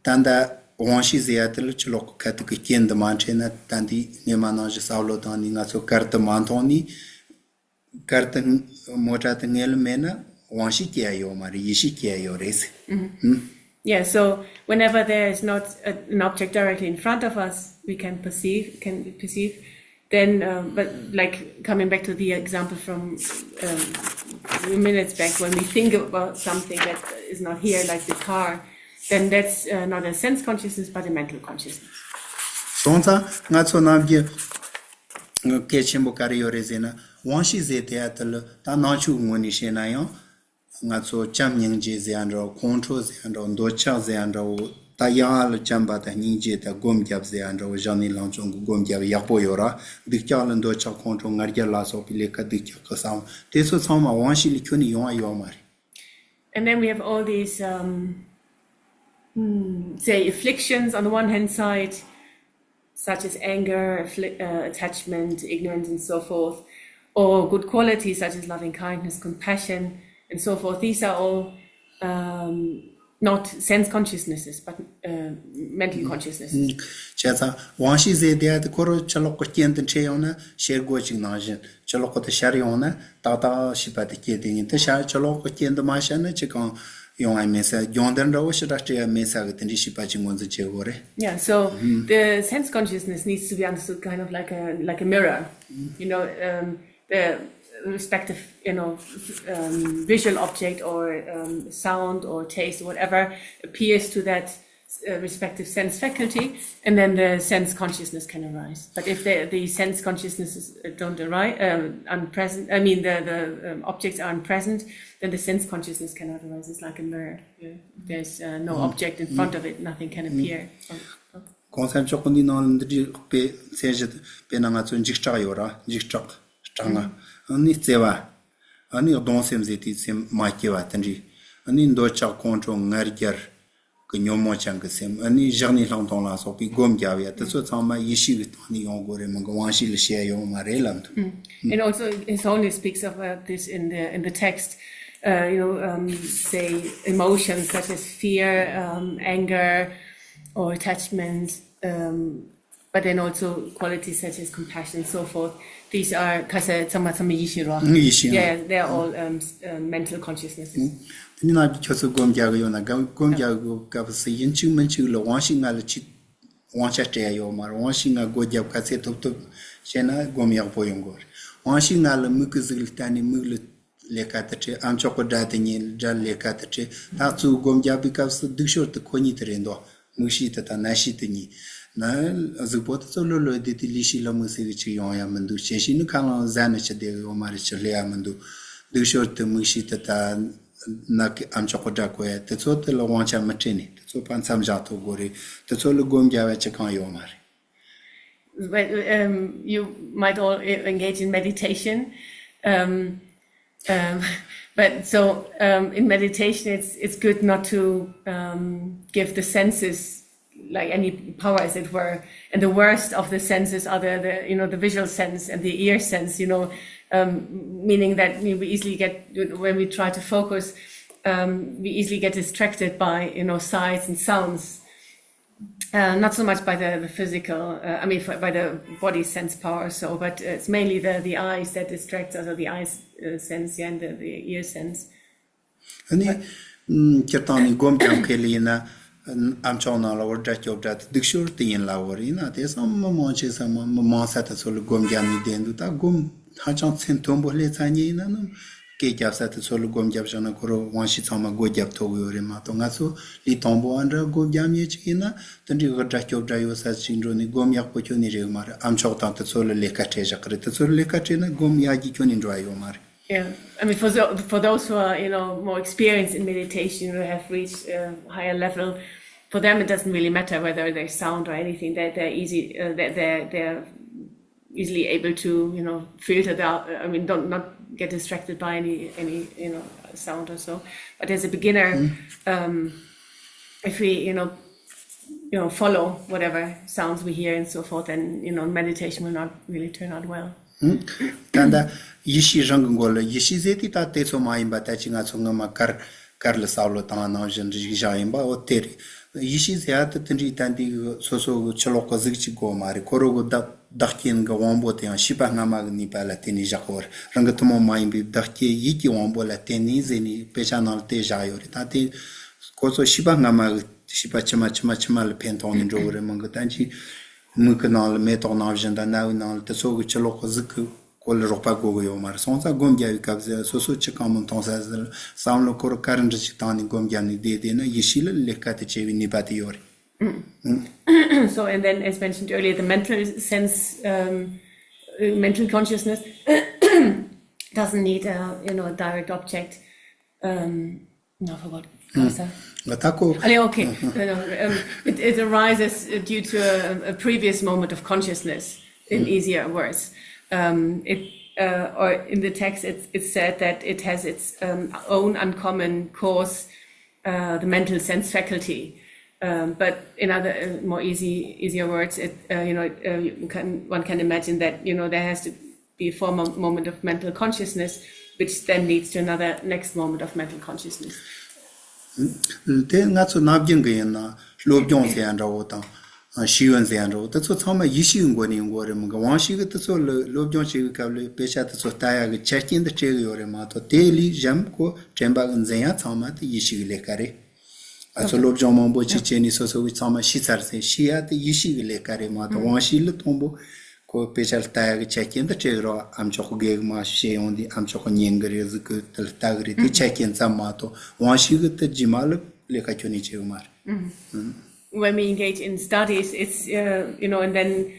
ད་ལྟ་དབང་ཤེས་ཟེར་ཡ་དེ་ལ་ཕྱི་ལོགས་ཀྱི་ཁ་ཐུག་གི་རྐྱེན་དུ་མ་འཕྲད་ན། ད་འདི་སྔས་མ་ནང་བཞིན་བསམ་བློ་བཏང་ནས་ང་ཚོ་གར་དུ་མ་མཐོང་ནས། གར་དུ་མོ་ཊ་དེ་ངེས་ལ་མེད་ན་དབང་ཤེས་སྐྱེ་ཡ་ཡོད་མ་རེད། ཡིད་ཤེས་སྐྱེ་ཡ་ཡོད་རེད་ཟེར། Yeah, so whenever there is not a, an object directly in front of us, we can perceive, can perceive, Then, uh, but like coming back to the example from um, a few minutes back, when we think about something that is not here, like the car, then that's uh, not a sense consciousness, but a mental consciousness. སོང་ཙང་ང་ཚོ་ནམ་རྒྱུན་གལ་ཆེན་པོ་ག་རེ་ཡོད་རེད་ཟེར་ན། དབང་ཤེས་ཟེར་དེ་ཡ་དེ་ལ་ད་ནང་ཆོས་ཀྱི་ངོས་ནས་བཤད་ན་ཡང་། ང་ཚོ་བྱམས་སྙིང་རྗེ་ཟེར་ཡ་འདྲ་བོ། ཁོང་ཁྲོ་ཟེར་ཡ་འདྲ་བོ། འདོད་ཆགས་ཟེར་ཡ་འདྲ་བོ། ད་ཡ་ལ་བྱམས་པ་དང་སྙིང་རྗེ་དང་སྒོམ་རྒྱབ་ཟེར་ཡ་འདྲ་བོ། བཞག་ནས་ལངས་བྱུང་གི་སྒོམ་རྒྱབ་ཡག་པོ་ཡོད་ར། སྡུག་ཅག་ལ་འདོད་ཆགས་ཁོང་ཁྲོ་ང་རྒྱལ་ལ་སོགས་པའི་ལས་ཀ་སྡུག་ཅག་གི་བསམ་དེ་ཚོ་ཚང་མ་དབང་ཤེས་ལ་ཁྱོན་ནས་ཡོང་བ་ཡོད་མ་རེད། And then we have all these, um, hmm, say, afflictions on the one hand side, such as anger, affli- uh, attachment, ignorance, and so forth, or good qualities such as loving kindness, compassion, and so forth. These are all um, not sense consciousnesses, but uh, mental consciousnesses. བྱས་ཙང་དབང་ཤེས་ཟེར་དེ་ཡ་དེ་ཁོ་རང་ཕྱི་ལོགས་ཀྱི་རྐྱེན་དེ་འཕྲད་ཡོང་ན་ཤེས་དགོས་ཅིག་ནང་བཞིན། ཕྱི་ལོགས་ཀྱི་དེ་ཤར་ཡོང་ན་ཏག་ཏག་ཤེས་པ་དེ་སྐྱེ་དེ་ཡིན། དེ་ཤར་ཕྱི་ལོགས་ཀྱི་རྐྱེན་དེ་མ་ཤར་ན་ཅི་གང་ཡོང་བ་མེད་ས། སྦྱོང་བརྡར་འདྲ་བོ་ཞེ་དྲག་སྤྲད་ཡ་མེད་ས་གི་དེ་འདྲའི་ཤེས་པ་ཅིག་ངོས་འཛིན་བྱེད་དགོས་རེད། Yeah, so the sense consciousness needs to be understood kind of like a like a mirror. You know, um, the respective, you know, um, visual object or um, sound or taste or whatever appears to that uh, respective sense faculty, and then the sense consciousness can arise. But if the, the sense consciousnesses uh, don't arise, um, unpresent, I mean, the, the um, objects aren't present, then the sense consciousness cannot arise. It's like a mirror. Yeah. If there's uh, no object in front of it, nothing can appear. Oh, oh. གོང་ས་མཆོག་གི་འདི་ནང་ལ་འདི་འདྲའི་དཔེ་མཚན་བཞི། དཔེར་ན་ང་ཚོ་འཇིགས་སྐྲག་ཡོད་ར། འཇིགས་སྐྲག་སྐྲག་སྣང་། ཨ་ནི་བརྩེ་བ། ཨ་ནི་གདུང་སེམས་ཟེར་དུས་སེམས་མ་སྐྱིད་པ་དེ་འདྲའི། ཨ་ནི་འདོད་ཆགས་ཁོང་ཁྲོ་ང་རྒྱལ་གྱི་ཉོན་མོངས་ཅན་གྱི་སེམས། ཨ་ནི་བཞག་ནས་ལྷག་མཐོང་ལ་སོགས་པའི་སྒོམ་རྒྱབ་ཡ་དེ་ཚོ་ཚང་མ་ཡེ་ཤེས་ཀྱི་སྟེང་ནས་ཡོང་དགོས་རེད་མོད་གི། དབང་ཤེས་ལ་བཤད་ཡོད་མ་རེད་ལབ་འདུག And also, it only speaks about this in the in the text. Uh, you know, um, say emotions such as fear, um, anger, or attachment, um, but then also qualities such as compassion, so forth. These are kasa tsama tsama yishiro. Yishiro. Yeah, they're all um, s- uh, mental consciousnesses. དེ་ནི་ནང་གི་ཁྱོད་ཚོ་སྒོམ་རྒྱག་གི་ཡོད་ན། སྒོམ་སྒོམ་རྒྱག་གི་སྐབས་སུ་ཡིན་གཅིག་མིན་གཅིག་ལ་དབང་ཤེས་ལྔ་ལ་ཅིག་དབང་ཆ་སྤྲད་ཡ་ཡོད་མ་རེད། དབང་ཤེས་ལྔ་སྒོ་རྒྱབ་ག་ཚད་ཐུབ་ཐུབ་བྱས་ན་སྒོམ་ཡག་པོ་ཡོང་གི་རེད། དབང་ཤེས་ལྔ་ལ་མིག་གི་གཟུགས་ལ་བལྟས་ནས་མིག་ལ་ལས་ཀ་དེ་སྤྲད། ཨ་མཆོག་གི་སྒྲ་དེ་ཉན། སྒྲ་ལས་ཀ་དེ་སྤྲད། ད་གཙོ་བོ་སྒོམ་རྒྱག་པའི་སྐབས་སུ་སྡུག་ཤོས་དེ་ཁོ་གཉིས་དེ་རེད་འདུག་མིག་ཤེས་དེ་དང་རྣ་ཤེས་དེ་གཉིས། ན་གཟུགས་པོ་དེ་ཚོ་ལོ་ལོ་བསྡད་དེ་ལུས་ཤེས་ལ་མིག་ཟེར་གི་ཅིག་ཡོང་ཡ་མི་འདུག་བྱས་ཤིང་ནི་ཁ་ལང་ཟ་ནི་ཅི་བསྡད་གི་ཡོད་མ་རེད། ཅི་སླེབས་ཡ་མི་འདུག་སྡུག་ཤོས་དེ་མིག་ཤེས་དེ་དང་ནག་གི་ཨ་མཆོག་གི་སྒྲ་གོ་ཡ་དེ་ཚོ་དེ་ལ་དབང་ཆ་མི་སྤྲད་ནས་དེ་ཚོ་ཕར་མཚམས་བཞག་ཐུབ་དགོས་རེད། དེ་ཚོ་ལ་སྒོམ་རྒྱག་ཡ་ཅི་གང་ཡོད་མ་རེད། But um, you might all e- engage in meditation. Um, um, but so um, in meditation, it's it's good not to um, give the senses like any power, as it were. And the worst of the senses are the, the you know the visual sense and the ear sense. You know, um, meaning that we easily get when we try to focus, um, we easily get distracted by you know sights and sounds. Uh, not so much by the, the physical, uh, I mean, for, by the body sense power or so, but it's mainly the, the eyes that distract us, or the eyes uh, sense, yeah, and the, the ear sense. ཨ་ནི་སྤྱིར་བཏང་ནས་སྒོམ་རྒྱག་མཁན་ལ་ཡིན་ན། ཨ་མཆོག་ནང་ལ་བར་སྒྲ་སྐྱོབ་སྒྲ་དེ་སྡུག་ཤོས་དེ་ཡིན་ལ་བར་ཡིན་ན། དེ་སང་མི་མང་ཆེ་ས་མི་མང་ས་དེ་ཚོ་ལ་སྒོམ་རྒྱག་ནས་བསྡད་འདུག་ད་སྒོམ་ཧ་ཅང་ཚད་མཐོན་པོ་སླེབས་ཚར་ཉེ་ཡིན་ན་ནི། སྐད་རྒྱབ་ས་དེ་ཚོ་ལ་སྒོམ་རྒྱབ་བཞག་ན་ཁོ་རང་དབང་ཤེས་ཚང་མ་སྒོ་རྒྱབ་ཐུབ་ཡོད་རེད་མ་གཏོགས། ང་ཚོ་ལས་དང་པོ་ཨ་འདྲ་སྒོམ་རྒྱབ་མཁན་ཅིག་ཡིན་ན་དེ་འདྲའི་བར་སྒྲ་སྐྱོབ་སྒྲ་ཡོད་ས་ཅིག་འགྲོ་ནས་སྒོམ་ཡག་པོ་ཁྱོན་ནས་རེད་མ་རེད། ཨ་མཆོག་དང་དེ་ཚོ་ལ་ལས་ཀ་སྤྲད་བཞག་གི་རེད། དེ་ཚོ་ལ་ལས་ཀ་སྤྲད་ན་སྒོམ་ཡག་གི་ཁྱོན་ནས་འགྲོ་ཡ་ཡོད་མ་རེད། Yeah, I mean, for tho- for those who are you know more experienced in meditation, who have reached a higher level, for them it doesn't really matter whether there's sound or anything. They're they're easy. Uh, they're, they're they're easily able to you know filter that. I mean, don't not get distracted by any any you know sound or so. But as a beginner, um, if we you know you know follow whatever sounds we hear and so forth, then you know meditation will not really turn out well. ད་ལྟ་ཡེ་ཤེས་རང་གི་མགོ་ལ། ཡེ་ཤེས་ཟེར་དུས་ད་དེ་ཚོ་མ་ཡིན་པ། ད་ཅི་ང་ཚོ་སྔོན་མ་གར་གར་ལ་བསམ་བློ་བཏང་ནང་བཞིན་རིག་བཞག་ཡིན་པ། འོ་དེ་རེད། ཡེ་ཤེས་ཟེར་ཡ་དེ་དེ་འདྲའི་ད་འདི་སོ་སོ་གི་ཕྱི་ལོགས་གི་གཟུགས་གཅིག་པོ་མ་རེད། ཁོ་རང་གི་བདག་བདག་རྐྱེན་གི་དབང་པོ་དེ་ཡང་ཤེས་པ་སྔ་མ་གི་ནུས་པ་ལ་བརྟེན་ནས་བཞག་གི་ཡོད་རེད། རང་གི་ཐུན་མོང་མ་ཡིན་པའི་བདག་རྐྱེན་ཡིད་ཀྱི་དབང་པོ་ལ་བརྟེན་ནས་ཟེར་ནས་དཔེ་ཆ་ནང་ལ་དེ་བཞག་ཡོད་རེད། ད་དེ་ཁོ་ཚོ་ཤེས་པ་སྔ་མ་གི་ཤེས་པ་ཕྱི་མ་ཕྱི་མ་ཕྱི་མ་ལ་འཕེན་ཐོག་ནས་འགྲོ་གི་རེད་མོད་གི། ད་ཅི་ མིག་གི་ནང་ལ་མེ་ཏོག་ནང་བཞིན་དང་རྣ་བའི་ནང་ལ་དེ་ཚོ་གི་ཕྱི་ལོགས་གི་གཟུགས་ཀྱི་སྐོར་ལ་རོགས་པ་དགོས་གི་ཡོད་མ་རེད། སོང་ཙང་སྒོམ་རྒྱག་པའི་སྐབས་སུ་སོ་སོ་ཅི་གང་མི་མཐོང་ས་ཟིག་བསམ་བློ་སྐོར་ག་རེ་འདྲ་ཅིག་བཏང་ནས་སྒོམ་རྒྱག་ནས་བསྡད་བསྡད་ན་ཡེ་ཤེས་ལ་ལས་ཀ་དེ་བྱེད་པའི་ནུས་པ་དེ་ཡོད་རེད། So, and then, as mentioned earlier, the mental sense, um, uh, mental consciousness doesn't need a, you know, a direct object. Um, no, I forgot. What was that? ད་ཁོ། Oh, yeah, okay. No, no, um, it, it arises due to a, a previous moment of consciousness, in easier words. Um, it, uh, or in the text, it's, it's said that it has its um, own uncommon cause, uh, the mental sense faculty. Um, but in other, uh, more easy, easier words, it, uh, you know, uh, you can, one can imagine that, you know, there has to be a former moment of mental consciousness, which then leads to another next moment of mental consciousness. དེ་ང་ཚོ་ནམ་རྒྱུན་གི་ཡིན་ན་སློབ་སྦྱོང་ཟེར་ཡ་འདྲ་བོ་དང་ཤེས་ཡོན་ཟེར་ཡ་འདྲ་བོ་དེ་ཚོ་ཚང་མ་ཡེ་ཤེས་ཀྱི་སྒོ་ནས་ཡོང་གི་ཡོད་རེད་མི་འགའ། དབང་ཤེས་ཀྱི་དེ་ཚོ་ལ་སློབ་སྦྱོང་བྱེད་པའི་སྐབས་ལ་དཔེ་ཆ་དེ་ཚོ་ལྟ་ཡ་གི་ཆ་རྐྱེན་དེ་སྤྲད་གི་ཡོད་རེད་མ་གཏོགས། དེ་ལས་གཞན་ཁོ་དྲན་པ་གི་འཛིན་ཡ་ཚང་མ་དེ་ཡེ་ཤེས་ཀྱི་ལས་ཀ་རེད། ང་ཚོ་སློབ་སྦྱོང་མང་པོ་ཅིག་བྱས་ནས་སོ་སོ་གི་ཚང་མ་ཤེས་ཚར་ཟིན། ཤེས་ཡ་དེ་ཡེ་ཤེས་ཀྱི་ལས་ཀ་རེད་མ་གཏོགས། དབང་ཤེས་ལ་དང་པོ་ཁོ་དཔེ་ཆ་ལ་ལྟ་ཡ་གི་ཆ་རྐྱེན་དེ་སྤྲད་རོགས། ཨ་མཆོག་གི་དགེ་མ་བཤད་ཡོང་དུས་ཨ་མཆོག་གི་ཉན་གི་རེད། གཟིགས་གི་དེ་ལ་ལྟ་གི་རེད། དེ་ཆ་རྐྱེན་ཙམ་མ་གཏོགས་དབང་ཤེས་གི་དེ་རྗེས་མ་ལ་ལས་ཀ་ཁྱོན་ནས་བྱེད་གི་མ་རེད། When we engage in studies, it's, uh, you know, and then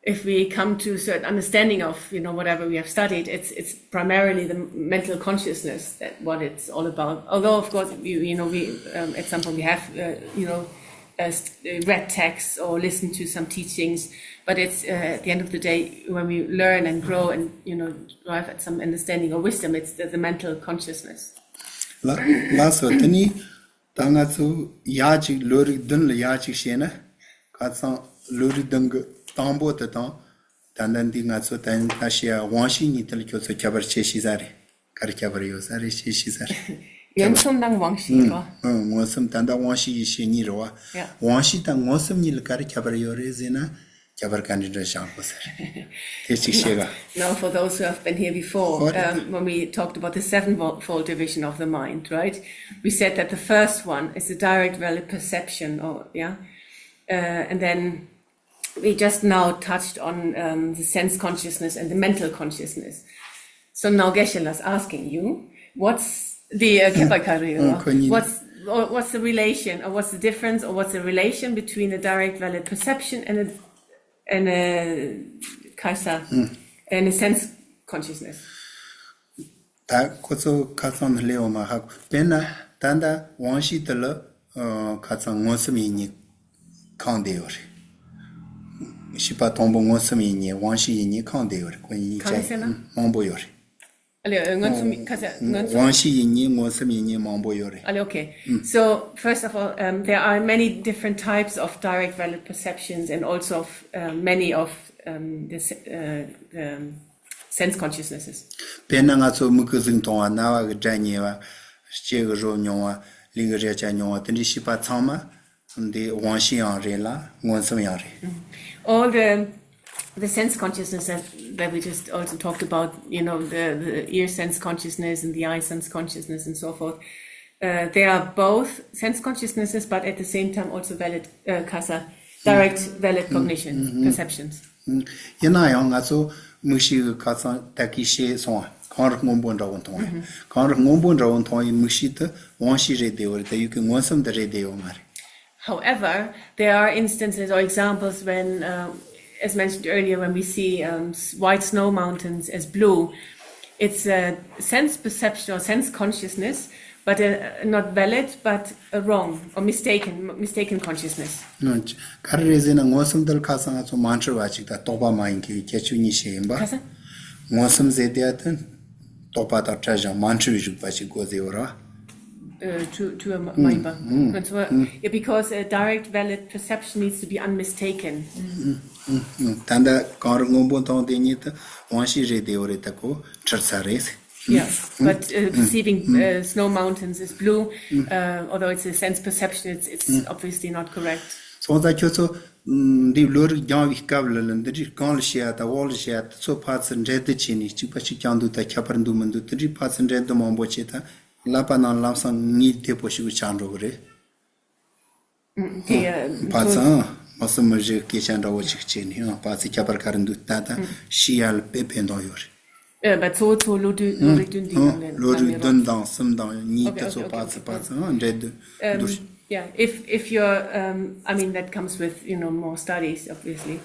if we come to a certain understanding of, you know, whatever we have studied, it's it's primarily the mental consciousness that what it's all about. Although, of course, we, you know, we um, at some point we have, uh, you know, uh, st- uh, read texts or listened to some teachings, but it's uh, at the end of the day when we learn and grow and, you know, arrive at some understanding or wisdom, it's the, the mental consciousness. ལགས་སོ། དེ་ནི་ད་ང་ཚོ་ཡག་ཅིག་ལོ་རིམ་བདུན་ལ་ཡག་ཅིག་བཤད་ན། ཁ་སང་ལོ་རིམ་བདུན་གི་དང་པོ་དེ་དང་ད་ལྟ་འདི་ང་ཚོ་ད་ད་བཤད་ཡ་དབང་ཤེས་གཉིས་དེ་ལ་ཁྱོད་ཚོ་ཁྱད་པར་ཆེ་ཤེས་ས་རེད། ག་རེ་ཁྱད་པར་ཡོད་ས་རེད། ཤེས་ཤེས་ས་རེད། མངོན་སུམ་དང་དབང་ཤེས་རོ། ཨང་། མངོན་སུམ་ད་ལྟ་དབང་ཤེས་ཡེ་ཤེས་གཉིས་རེད་བ། Yeah. དབང་ཤེས་དང་མངོན་སུམ་གཉིས་ལ་ག་རེ་ཁྱད་པར་ཡོད་རེད་ཟེར་ན། ཁྱད་པར་ག་འདྲ་འདྲ་བཞག་དགོས་ས་རེད། དེ་ཅིག་བཤད་ག Now, for those who have been here before, um, when we talked about the sevenfold division of the mind, right? We said that the first one is the direct valid perception, or, yeah? Uh, and then we just now touched on um, the sense consciousness and the mental consciousness. So now Geshe-la is asking you, what's the uh, Khepa Kharu, Mm, Konyi. what's or what's the relation or what's the difference or what's the relation between a direct valid perception and a and a Kasa and a sense consciousness? ད་ཁོ་ཚོ་ཁ་སང་ནས་སླེབས་ཡོང་མ་ཧ་གོ། དཔེར་ན་ད་ལྟ་དབང་ཤེས་དེ་ལ་ཨ་ཁ་སང་མངོན་སུམ་ཡིན་གཉིས་ཁེངས་བསྡད་ཡོད་རེད། ཤེས་པ་དང་པོ་མངོན་སུམ་ཡིན་གཉིས་དབང་ཤེས་ཡིན་གཉིས་ཁེངས་བསྡད་ཡོད་རེད། ཁོ་གཉིས་ཁེངས་ཟེར་ན། ཨ་མང་པོ་ཡོད་རེད། ཨ་ལེ་མངོན་སུམ་ཁ་ས་མངོན་སུམ། དབང་ཤེས་ཡིན་གཉིས་མངོན་སུམ་ཡིན་གཉིས་མང་པོ་ཡོད་རེད། ཨ་ལེ་okay. So first of all, um, there are many different types of direct valid perceptions and also of uh, many of um, the, se- uh, the um, sense consciousnesses. དཔེར་ན་ང་ཚོ་མིག་གི་གཟུགས་མཐོང་བ། རྣ་བ་གི་སྒྲ་ཉན་བ། ལྕེ་གི་རོ་མྱོང་བ། ལུས་ཀྱི་རེག་བྱ་མྱོང་བ། དེ་འདྲའི་ཤེས་པ་ཚང་མ་འདི་དབང་ཤེས་ཡང་རེད་ལ་མངོན་སུམ་ཡང་རེད། All the the sense consciousness that, that we just also talked about, you know, the, the ear sense consciousness and the eye sense consciousness and so forth. Uh, they are both sense consciousnesses, but at the same time also valid uh, kasa, direct valid cognitions, perceptions. ཡིན་ན་ཡང་ང་ཚོ་མིག་ཤེས་ཀྱི་ཁ་སང་ད་གིན་བཤད་སོང་བ། གངས་རི་སྔོན་པོ་འདྲ་བོ་མཐོང་བ། གངས་རི་སྔོན་པོ་འདྲ་བོ་མཐོང་བའི་མིག་ཤེས་དེ་དབང་ཤེས་རེད་བསྡད་ཡོད་རེད། ད་ཡུལ་གྱི་མངོན་སུམ་དུ་རེད་བསྡད་ཡོད་མ་རེད། However, there are instances or examples when, uh, as mentioned earlier, when we see um, s- white snow mountains as blue, it's a sense perception or sense consciousness, but uh, not valid, but a wrong or mistaken, m- mistaken consciousness. ག་རེ་རེད་ཟེར་ན་མངོན་སུམ་དེ་ལ་ཁ་སང་ང་ཚོ་མ་འཁྲུལ་བ་ཅིག་དང་རྟོག་པ་མ་ཡིན་མཁན་གྱི་ཁྱད་ཆོས་གཉིས་ཤིག་ཡིན་པ། ཁ་སང་མངོན་སུམ་ཟེར་དེ་ཡ་དེ་རྟོག་པ་དང་བྲལ་ཞིང་མ་འཁྲུལ་བའི་རིག་པ་ཞིག་དགོས་ཟེར་བ་རེད། Uh, to to a m- Maiba. But so, uh, yeah, because uh, direct valid perception needs to be unmistaken. ད་ལྟ་གངས་རི་སྔོན་པོ་མཐོང་དེ་ཉིད་དུ་དབང་ཤེས་རེད་བསྡད་ཡོད་རེད། ད་ཁོ་འཁྲུལ་ཚར་རེད། Yeah, but uh, perceiving uh, snow mountains as blue, uh, although it's a sense perception, it's it's obviously not correct. སོང་ཙང་ཁྱོད་ཚོ་འདི་བློ་རིག་སྦྱང་བའི་སྐབས་ལ་ལ་འདི་འདྲའི་གང་ལ་བཤད་ཡ་དང་འོག་ལ་བཤད་ཡ་དེ་ཚོ་ཕར་ཚུར་འབྲེལ་བསྡུར་བྱས་ནས་གཅིག་པ་གཅིག་རྐྱང་འདུག་དང་ཁྱད་པར་འདུག་མི་འདུག་དེ་འདྲའི་ཕར་ཚུར་འབྲེལ་བསྡུར་མང་པོ་བྱས་ད་ལབ་པ་ན་ལམ་སང་ངེས་བདེ་པོ་ཞིག་ཆགས་འགྲོ་གི་རེད། དེ་ཕ་ཚང་ མི་གསུམ་མི་བཞི་སྐད་ཆ་འདྲ་བོ་ཅིག་བྱས་ནས་ཡང་པ་ཚེ་ཁྱད་པར་ག་རེ་འདུག་ལྟ་ད་ཤེས་ཡ་ལ་དཔེ་ཕན་ཐོགས་ཡོད་རེད། ཨ། བ་ཚོ་ཚོ་ལོ་དུས་ལོ་རིགས་བདུན་འདི་ཡང་ལས་ལོ་རིགས་བདུན་དང་གསུམ་དང་གཉིས་དེ་ཚོ་པ་ཚེ་པ་ཚེ་ཨང་འབྲེལ་འདུག་འདུག Yeah, if if you're, um, I mean, that comes with, you know, more studies, obviously.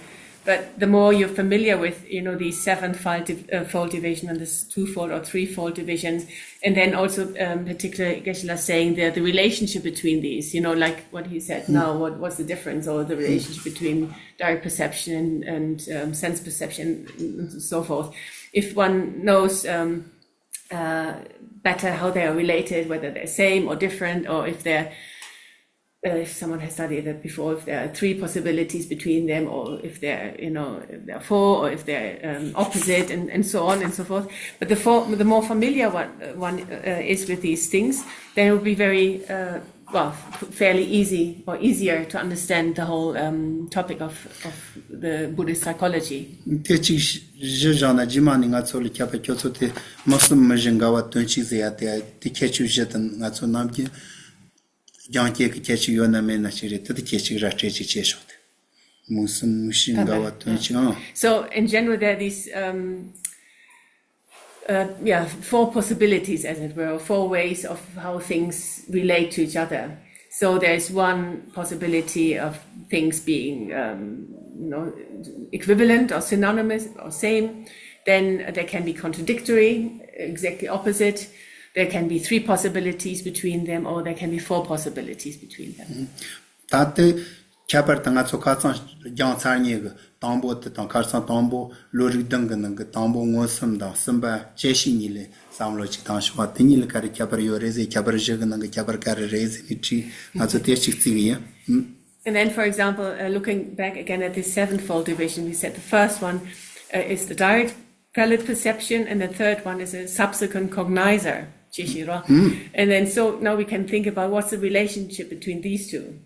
But the more you're familiar with, you know, these seven fold, div- uh, fold division and this twofold or threefold division, and then also, um, particularly, Geshe-la saying the, the relationship between these, you know, like what he said now, what what's the difference or the relationship between direct perception and, um, sense perception and so forth. If one knows, um, uh, better how they are related, whether they're same or different, or if they're uh, if someone has studied that before, if there are three possibilities between them, or if they're, you know, if they're four, or if they're, um, opposite, and, and so on and so forth. But the, for, the more familiar one, uh, one uh, is with these things, then it will be very, uh, well, f- fairly easy or easier to understand the whole, um, topic of, of the Buddhist psychology. དེ་གཅིག་གཞི་བཞག་ན་རྗེས་མ་ནས་ང་ཚོ་ལ་ཁྱད་པར་ཁྱོད་ཚོ་དེ་མི་གསུམ་མི་བཞི་འགལ་བ་དོན་གཅིག་ཟེར་ཡ་དེ་དེ་ཁྱད་ཆོས་བཞི་དང་ང་ཚོ་ནམ་རྒྱུན། རྒྱང་སྐྱེད་ཀྱི་ཁྱད་ཆོས་ཡོད་ན་མེད་ན་ཅིག་རེད། དེ་དེ་ཁྱད་ཆོས་ར་སྤྲད་ཅིག་བྱས་ཤོག་དེ། མུ་གསུམ་མུ་བཞི་འགལ་བ་དོན་གཅིག་ཨང་། So in general, there are these, um, uh, yeah, four possibilities, as it were, or four ways of how things relate to each other. So there's one possibility of things being, um, you know, equivalent or synonymous or same. Then there can be contradictory, exactly opposite. There can be three possibilities between them, or there can be four possibilities between them. ད་ལྟ་ཁྱད་པར་དུ་ང་ཚོ་ཁ་སང་སྦྱངས་ཚར་མཁན་གྱི་དང་པོ་དེ་དང་ཁ་སང་དང་པོ་ལོ་རིགས་བདུན་གྱི་ནང་གི་དང་པོ་མངོན་སུམ་དང་གསུམ་པ་བཅད་ཤེས་གཉིས་ལ་བསམ་བློ་ཅིག་བཏང་ཤོག་པ། དེ་གཉིས་ལ་ག་རེ་ཁྱད་པར་ཡོད་རེད་ཟེར། ཁྱད་པར་བཞི་གི་ནང་གི་ཁྱད་པར་ག་རེ་རེད་ཟེར་ནས་དྲིས། ང་ཚོ་དེ་གཅིག་བརྩི་གི་ཡིན། And then, for example, uh, looking back again at this sevenfold division, we said the first one, uh, is the direct valid perception, and the third one is a subsequent cognizer. བཅད་ཤེས་རོ། And then, so now we can think about what's the relationship between these two.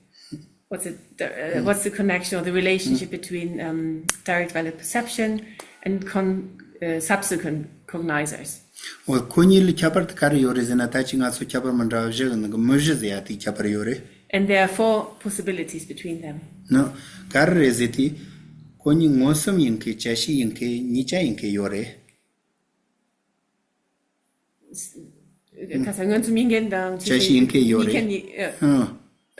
What's the, uh, what's the connection or the relationship between, um, direct valid perception and con- uh, subsequent cognizers? འོ་ཁོ་གཉིས་ལ་ཁྱད་པར་དེ་ག་རེ་ཡོད་རེད་ཟེར་ན། ད་ཅི་ང་ཚོ་ཁྱད་པར་མི་འདྲ་བ་བཞི་གི་ནང་གི་མུ་བཞི་ཟེར་ཡ་དེ་ཁྱད་པར་ཡོད་རེད། And there are four possibilities between them. ནོ། ག་རེ་རེད་ཟེར་དུས། ཁོ་གཉིས་མངོན་སུམ་ཡིན་མཁན་བཅད་ཤེས་ཡིན་མཁན་གཉིས་ཆ་ཡིན་མཁན་ཡོད་རེད། ཁ་སང་མངོན་སུམ་ཡིན་མཁན་དང་བཅད་ཤེས་ཡིན་མཁན་ཡོད་རེད། གཉིས་ཀ་ཡིན།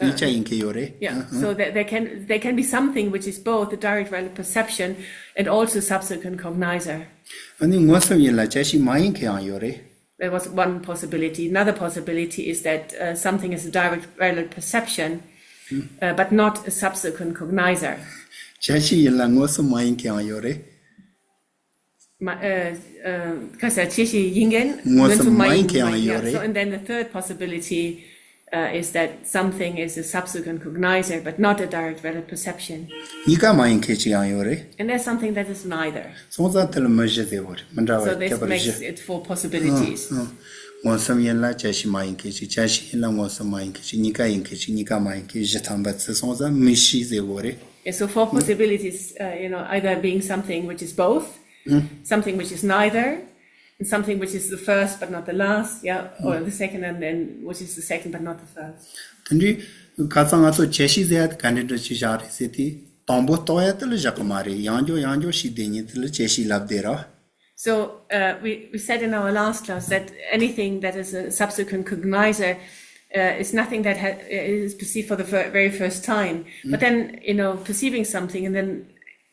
ཨ། གཉིས་ཆ་ཡིན་མཁན་ཡོད་རེད། Yeah, so there, there can, there can be something which is both the direct valid perception and also subsequent cognizer. ཨ་ནི་མངོན་སུམ་ཡིན་ལ་བཅད་ཤེས་མ་ཡིན་མཁན་ཡང་ཡོད་རེད། There was one possibility. Another possibility is that, uh, something is a direct valid perception, uh, but not a subsequent cognizer. བཅད་ཤེས་ཡིན་ལ་མངོན་སུམ་མ་ཡིན་མཁན་ཡང་ཡོད་རེད། མ- ཨ། ཨ། ཁ་སང་བཅད་ཤེས་ཡིན་མཁན་མངོན་སུམ་མ་ཡིན་མཁན་ཡང་ཡོད་རེད། So, and then the third possibility, uh, is that something is a subsequent cognizer, but not a direct valid perception. གཉིས་ཀ་མ་ཡིན་མཁན་ཅིག་ཡང་ཡོད་རེད། And there's something that is neither. སོང་ཙང་དེ་ལ་མུ་བཞི་ཟེར་བ་རེད། མི་འདྲ་བ་ཁྱད་པར་བཞི། So this makes it four possibilities. ཨ། ཨ། མངོན་སུམ་ཡིན་ལ་བཅད་ཤེས་མ་ཡིན་མཁན་ཅིག་བཅད་ཤེས་ཡིན་ལ་མངོན་སུམ་མ་ཡིན་མཁན་ཅིག་གཉིས་ཀ་ཡིན་མཁན་ཅིག་གཉིས་ཀ་མ་ཡིན་མཁན་བཞི་ཐམ་པ་ཚོ་སོང་ཙང་མུ་བཞི་ཟེར་བ་རེད། Yeah, so four possibilities, uh, you know, either being something which is both, something which is neither, and something which is the first but not the last, yeah, or the second and then which is the second but not the first. དེ་འདྲའི་ཁ་སང་ང་ཚོ་བཅད་ཤེས་ཟེར་ཡ་དེ་ག་འདྲ་འདྲ་ཅིག་བཞག་རེད་ཟེར་དུས། དང་པོ་རྟོགས་ཡ་དེ་ལ་བཞག་གི་མ་རེད། ཡང་བསྐྱར་ཡང་བསྐྱར་ཤེས་བསྡད་མཁན་དེ་ལ་བཅད་ཤེས་ལབ་བསྡད་ར། So, uh, we, we said in our last class that anything that is a subsequent cognizer, uh, is nothing that ha- is perceived for the fir- very first time. But then, you know, perceiving something and then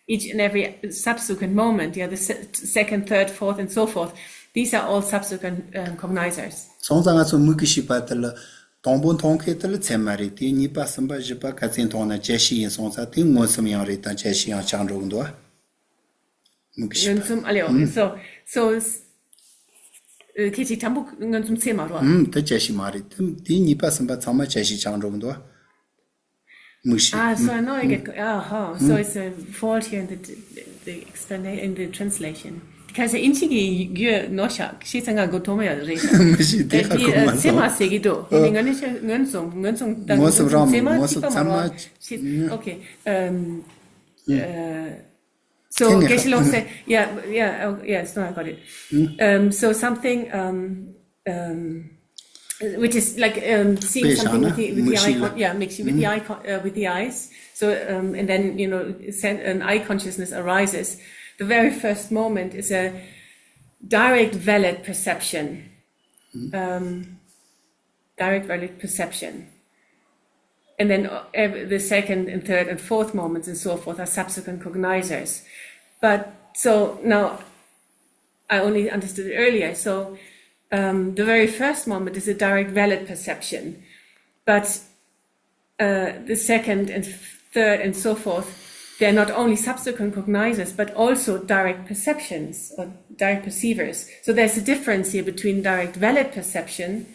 each and every subsequent moment, yeah, the se- second, third, fourth, and so forth, these are all subsequent, um, cognizers. སོང་ཙང་ང་ཚོ་མིག་གིས་ཤེས་པ་དེ་ལ་དང་པོ་མཐོང་མཁན་དེ་ལ་ཚད་མ་རེད། དེ་གཉིས་པ་གསུམ་པ་བཞི་པ་ག་ཚད་མཐོང་ན་བཅད་ཤེས་ཡིན་སོང་ཙང་དེ་མངོན་སུམ་ཡང་རེད་དང་བཅད་ཤེས་ཡང་ཆགས་འགྲོ་གི་འདུག་མིག་གིས་ཤེས་པ། མངོན་སུམ། ཨ་ལེ། Okay, so, so, ཁྱེད་ཀྱིས་དང་པོ་མངོན་སུམ་ཚད་མ་རོ། ཨུམ། དེ་བཅད་ཤེས་མ་རེད། དེ་དེ་གཉིས་པ་གསུམ་པ་ཚང་མ་བཅད་ཤེས་ཆགས་འགྲོ་གི་འདུག་མིག་ཤེས། Ah, so I know I get, ah, ha. So it's a fault here in the, the explanation, in the translation. Because in Chinese, you know, ཤག་ཤེས་ཚང་ག་གོ་ཐོག་མ་ཡོད་རེད། མི་ཤེས་དེ་ཧ་གོ་མ་སོང་། ཚད་མ་ཟེར་གྱི་འདུག་ཡིན་ནའི་ང་ནི་ཤེས་མངོན་སུམ་མངོན་སུམ་དང་མངོན་སུམ་རང་མིན། མངོན་སུམ་ཚད་མ་གཅིག་པ་མ་རེད། Okay. Um, uh, so ཁྱེད་ངས་Geshe-la said, yeah, yeah, oh, yes, no, I got it. Um, so something, um, um, which is like, um, seeing something with the, with the eye, con- yeah, makes you with the eye con- uh, with the eyes. So, um, and then, you know, sen- an eye consciousness arises. The very first moment is a direct valid perception. Um, direct valid perception. And then, uh, ev- the second and third and fourth moments and so forth are subsequent cognizers. But so now I only understood it earlier. So, um, the very first moment is a direct valid perception. But, uh, the second and third and so forth, they're not only subsequent cognizers, but also direct perceptions or direct perceivers. So there's a difference here between direct valid perception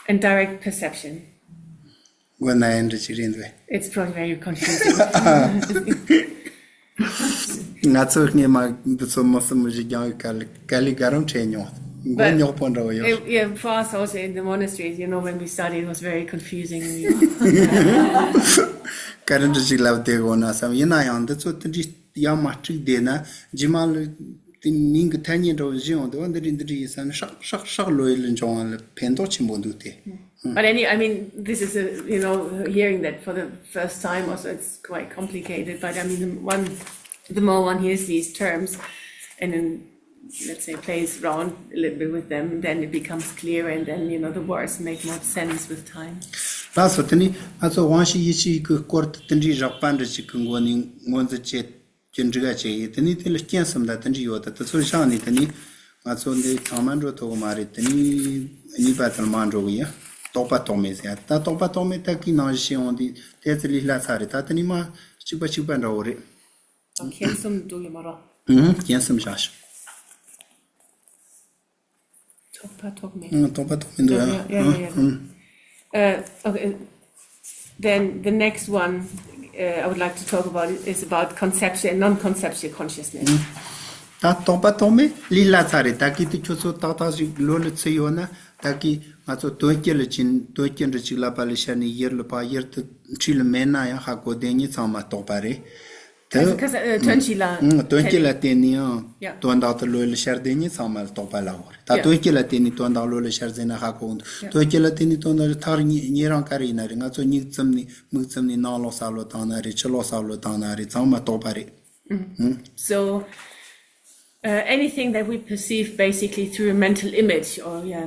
and direct perception. དགོས་ན་ཡིན་འདྲ་ཅིག་རེད་འདུག It's probably very confusing. ང་ཚོ་སྔས་མ་འདི་ཚོ་མི་སུ་མི་ཞིག་རྒྱང་གི་ག་ལི་ག་ལི་ག་རང་འཕྲད་མྱོང་། མགོ་But རྙོག་པོ་འདྲ་བོ་ཡོད། It, yeah, for us also in the monasteries, you know, when we studied, it was very confusing. ག་རེ་འདྲ་ཞིག་ལབ་བསྡད་དགོས་ན་བསམ། ཡིན་ན་ཡང་འདི་ཚོ་དེ་འདྲའི་ཡང་མ་འགྲིག་བསྡད་ན་རྗེས་མ་ལ་དེ་མིང་གི་ཐ་སྙད་འདྲ་བོ་བཞི་ཡོང་འདུག་འདི་འདྲ་འདི་འདྲ་ཡིན་བསམ་ནས་ཧྲག་ཧྲག་ཧྲག་ལོས་ལ་འབྱུང་བ་ལ་ཕན་ཐོགས་ཆེན་པོ་འདུག་སྟེ། But any, I mean, this is a, you know, hearing that for the first time also, it's quite complicated. But I mean, the one, the more one hears these terms, and then, let's say, plays around a little bit with them, then it becomes clear, and then, you know, the words make more sense with time. ལགས་སོ། དེ་ནི་ང་ཚོ་དབང་ཤེས་ཡིད་ཆེས་ཀྱི་སྐོར་དུ་དེ་འདྲའི་རགས་པ་འདྲ་ཅིག་གི་སྒོ་ནས་ངོས་འཛིན་བྱེད་ཀྱི་འགྲིག་ག་བྱས་ཡིན། དེ་ནས་དེ་ལ་རྐྱེན་གསུམ་དང་དེ་འདྲ་ཡོད་ད། དེ་ཚོ་བཞག་ནས་དེ་ནས་ང་ཚོ་འདི་ཚང་མ་འགྲོ་ཐུབ་ཀྱི་མ་རེད། དེ་ནས་གཉིས་པ་དེ་ལ་མ་འགྲོ་གི་ཡིན། རྟོག་པ་རྟོག་མེད་ཟེར་ཡ། ད་རྟོག་པ་རྟོག་མེད་ད་གི་ནང་བཞིན་བཤད་ཡོང་དུས་དེ་ཚོ་ལས་སླ་ཚ་རེད། ད་དེ་ནས་མ་གཅིག་པ་གཅིག་པ་འདྲ་བོ་རེད། རྐྱེན་གསུམ་འདུག་ཡོད་མ་རོ། ཨུམ། རྐྱེན་གསུམ་བཞག་ཤོག་རྟོག་པ་རྟོག་མེད། ཨང་། རྟོག་པ་རྟོག་མེད་འདུག་ཡ། Yeah, yeah, yeah, yeah. ཨང་། Uh, okay. Then the next one, uh, I would like to talk about is about conceptual and non-conceptual consciousness. ད་རྟོག་པ་རྟོག་མེད་ལས་སླ་ཚ་རེད། ད་གི་དེ་ཁྱོད་ཚོ་ཏག་ཏག་ཞིག་བློ་ལ་ཚུད་ཡོད་ན། ད་གི་ང་ཚོ་དོན་སྤྱི་ལ་ཕྱིན། དོན་སྤྱི་འདྲ་ཅིག་ལབ་པ་ལ་ཤར་ནས་ཡུལ་ལ་ཕར་ཡུལ་དེ་འཁྲིས་ལ་མེད་ན་ཡང་ཧ་གོ་བསྡད་མཁན་ཚང་མ་རྟོག་པ་རེད། དེ། Because, uh, དོན་སྤྱི་ལ། ཨང་། དོན་སྤྱི་ལ་བརྟེན་ནས་ཡང་དོན་དག་དེ་བློ་ལ་ཤར་བསྡད་མཁན་ཚང་མ་ལ་རྟོག་པ་ལབ་དགོས་རེད། ད་དོན་སྤྱི་ལ་བརྟེན་ནས་དོན་དག་བློ་ལ་ཤར་ཟེར་ན་ཧ་གོ་འདུག་དོན་སྤྱི་ལ་བརྟེན་ནས་དོན་དག་ཐག་ཉེ་ཉེ་རིང་ག་རེ་ཡིན་ན་རེད། ང་ཚོ་མིག་བཙུམ་ནས་མིག་བཙུམ་ནས་ནང་ལོགས་ས་བློ་བཏང་ན་རེད། ཕྱི་ལོགས་ས་བློ་བཏང་ན་རེད། ཚང་མ་རྟོག་པ་རེད། So, Uh, anything that we perceive basically through a mental image, or, yeah,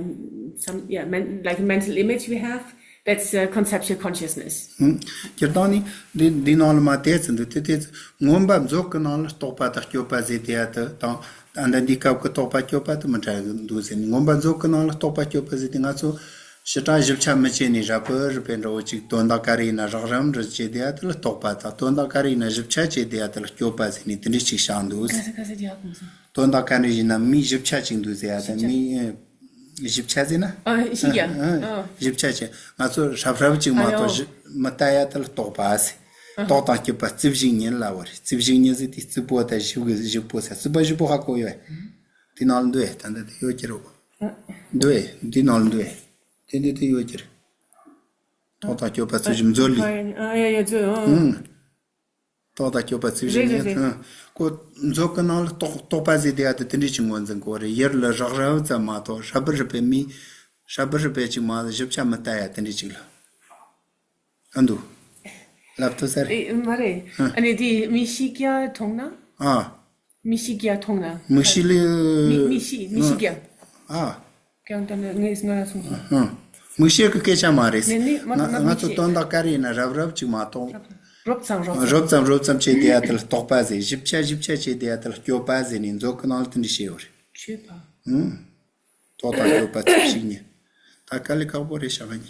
some, yeah, men, like a mental image we have, that's, uh, conceptual consciousness. སྤྱིར་བཏང་ནི་འདི་འདི་ནང་ལ་མ་དེ་ཚོ་འདུག་དེ་དེ་ཚོ་མངོན་པ་མཛོད་ཀྱི་ནང་ལ་རྟོག་པ་དང་སྤྱོད་པ་ཟེར་དེ་ཡ་དེ་དང་། ད་ལྟ་འདི་སྐབས་ཀྱི་རྟོག་པ་སྤྱོད་པ་དེ་མི་འདྲ་གི་འདུག་ཟེར་ནས། མངོན་པ་མཛོད་ཀྱི་ནང་ལ་རྟོག་པ་སྤྱོད་པ་ཟེར་དེ་ང་ཚོ་ཞེ་དྲག་ཞིབ་ཆ་མི་བྱེད་ནས་རབ་རིབ་པའི་འདྲ་བོ་ཅིག་དོན་དག་ག་རེ་ཡིན་ན་རགས་རིམ་རེ་བྱེད་དེ་ཡ་དེ་ལ་རྟོག་པ་དང་། དོན་དག་ག་རེ་ཡིན་ན་ཞིབ་ཆ་བྱེད་དེ་ཡ་དེ་ལ་སྤྱོད་པ་ཟེར་ནས་དེ་འདྲ་ཅིག་བཞག་འདུག་དོན་དག་ག་རེ་ཡིན་ན་མིའི་ཞིབ་ཆ་ཅིག་འདུག་ཟེར་ཡ་དེ། ཞིབ་ཆ། མིའི་ཞིབ་ཆ་ཟེར་ན། ཨ། ཞིབ་ཆ། ཨ། ཞིབ་ཆ་བྱེད། ང་ཚོ་རབ་རབ་ཅིག་མ་གཏོགས་ཞིབ་མི་ལྟ་ཡ་དེ་ལ་རྟོག་པ་ཟེར། རྟོག་དང་སྤྱོད་པ་རྩིབས་བཞི་ཉིད་ལབ་པ་རེད། རྩིབས་བཞི་ཉིད་ཟེར་དེ་རྩིབས་པོ་དང་བཞི་གི་བཞི་པོ་ཟེར། རྩིབས་པ་བཞི་པོ་ཧ་གོ་ཡོད། དེ་ནང་ལ་འདུག་ཨེ། ད་ལྟ་དེ་ཡོད་ཀྱི་རེད། འདུག་ཨེ། དེ་ནང་ལ་འདུག་ཨེ། དེ་འདི་དེ་ཡོད་ཀྱི་རེད། རྟོག་དང་སྤྱོད་པ་རྩིབས་བཞི་མཛོད་ལས། ཨ། ཡ་ཡ་མཛོད། ཨ། ཨང་། རྟོག་དང་སྤྱོད་པ་རྩིབས་བཞི་རེད་རེད་ཉིད། རེད། ཨང་། ཁོ་མཛོད་ཀྱི་ནང་ལ་རྟོག་རྟོག་པ་ཟེར་དེ་ཡ་དེ་དེ་འདྲས་ཅིག་ངོས་འཛིན་དགོས་རེད། ཡུལ་ལ་རགས་རིམ་ཙམ་མ་གཏོགས་རབ་རིབ་པའི་མི་རབ་རིབ་པའི་ཅིག་མ་ཞིབ་ཆ་མི་ལྟ་ཡ་དེ་འདྲས་ཅིག་ལ། ཨ་འདུག་ལབ་ཐུབ་ས་རེད། ཨེ། མ་རེད། ཨ། ཨ་ནི་དེ་མིག་ཤེས་རྒྱ་མཐོང་ན། ཨ། མིག་ཤེས་རྒྱ་མཐོང་ན། མིག་ཤེས་ལ། མིག་མིག་ཤེས་མིག་ཤེས་རྒྱ། ཨ། ཀྱང་ད་ནི་ངས་ང་ལ་གསུངས་སོང་། ཨ། མིག་ཤེས་ཀྱི་སྐད་ཆ་མ་རེད། ནི་ནི་མ་ང་མ་ང་མིག་ཚོ་ཤེས། དོན་དག་ག་རེ་ཡིན་ན་རབ་རབ་ཅིག་མ་གཏོགས། རོབ་ཙམ་རོབ་ཙམ། རོབ་ཙམ་རོབ་ཙམ་བྱས་དེ་ཡ་དེ་ལ་རྟོག་པ་ཟེར། ཞིབ་ཆ་ཞིབ་ཆ་བྱས་དེ་ཡ་དེ་ལ་སྤྱོད་པ་ཟེར་ནས་མཛོད་ཀྱི་ནང་ལ་དེ་འདྲ་བཤད་ཡོད་རེད། སྤྱོད་པ། ཨུམ། རྟོག་དང་སྤྱོད་པ་རྩིབས་བཞི་ཉིད། ད་དཀའ་ལས་ཁག་པོ་རེད་ཤག་ཨ་ནི།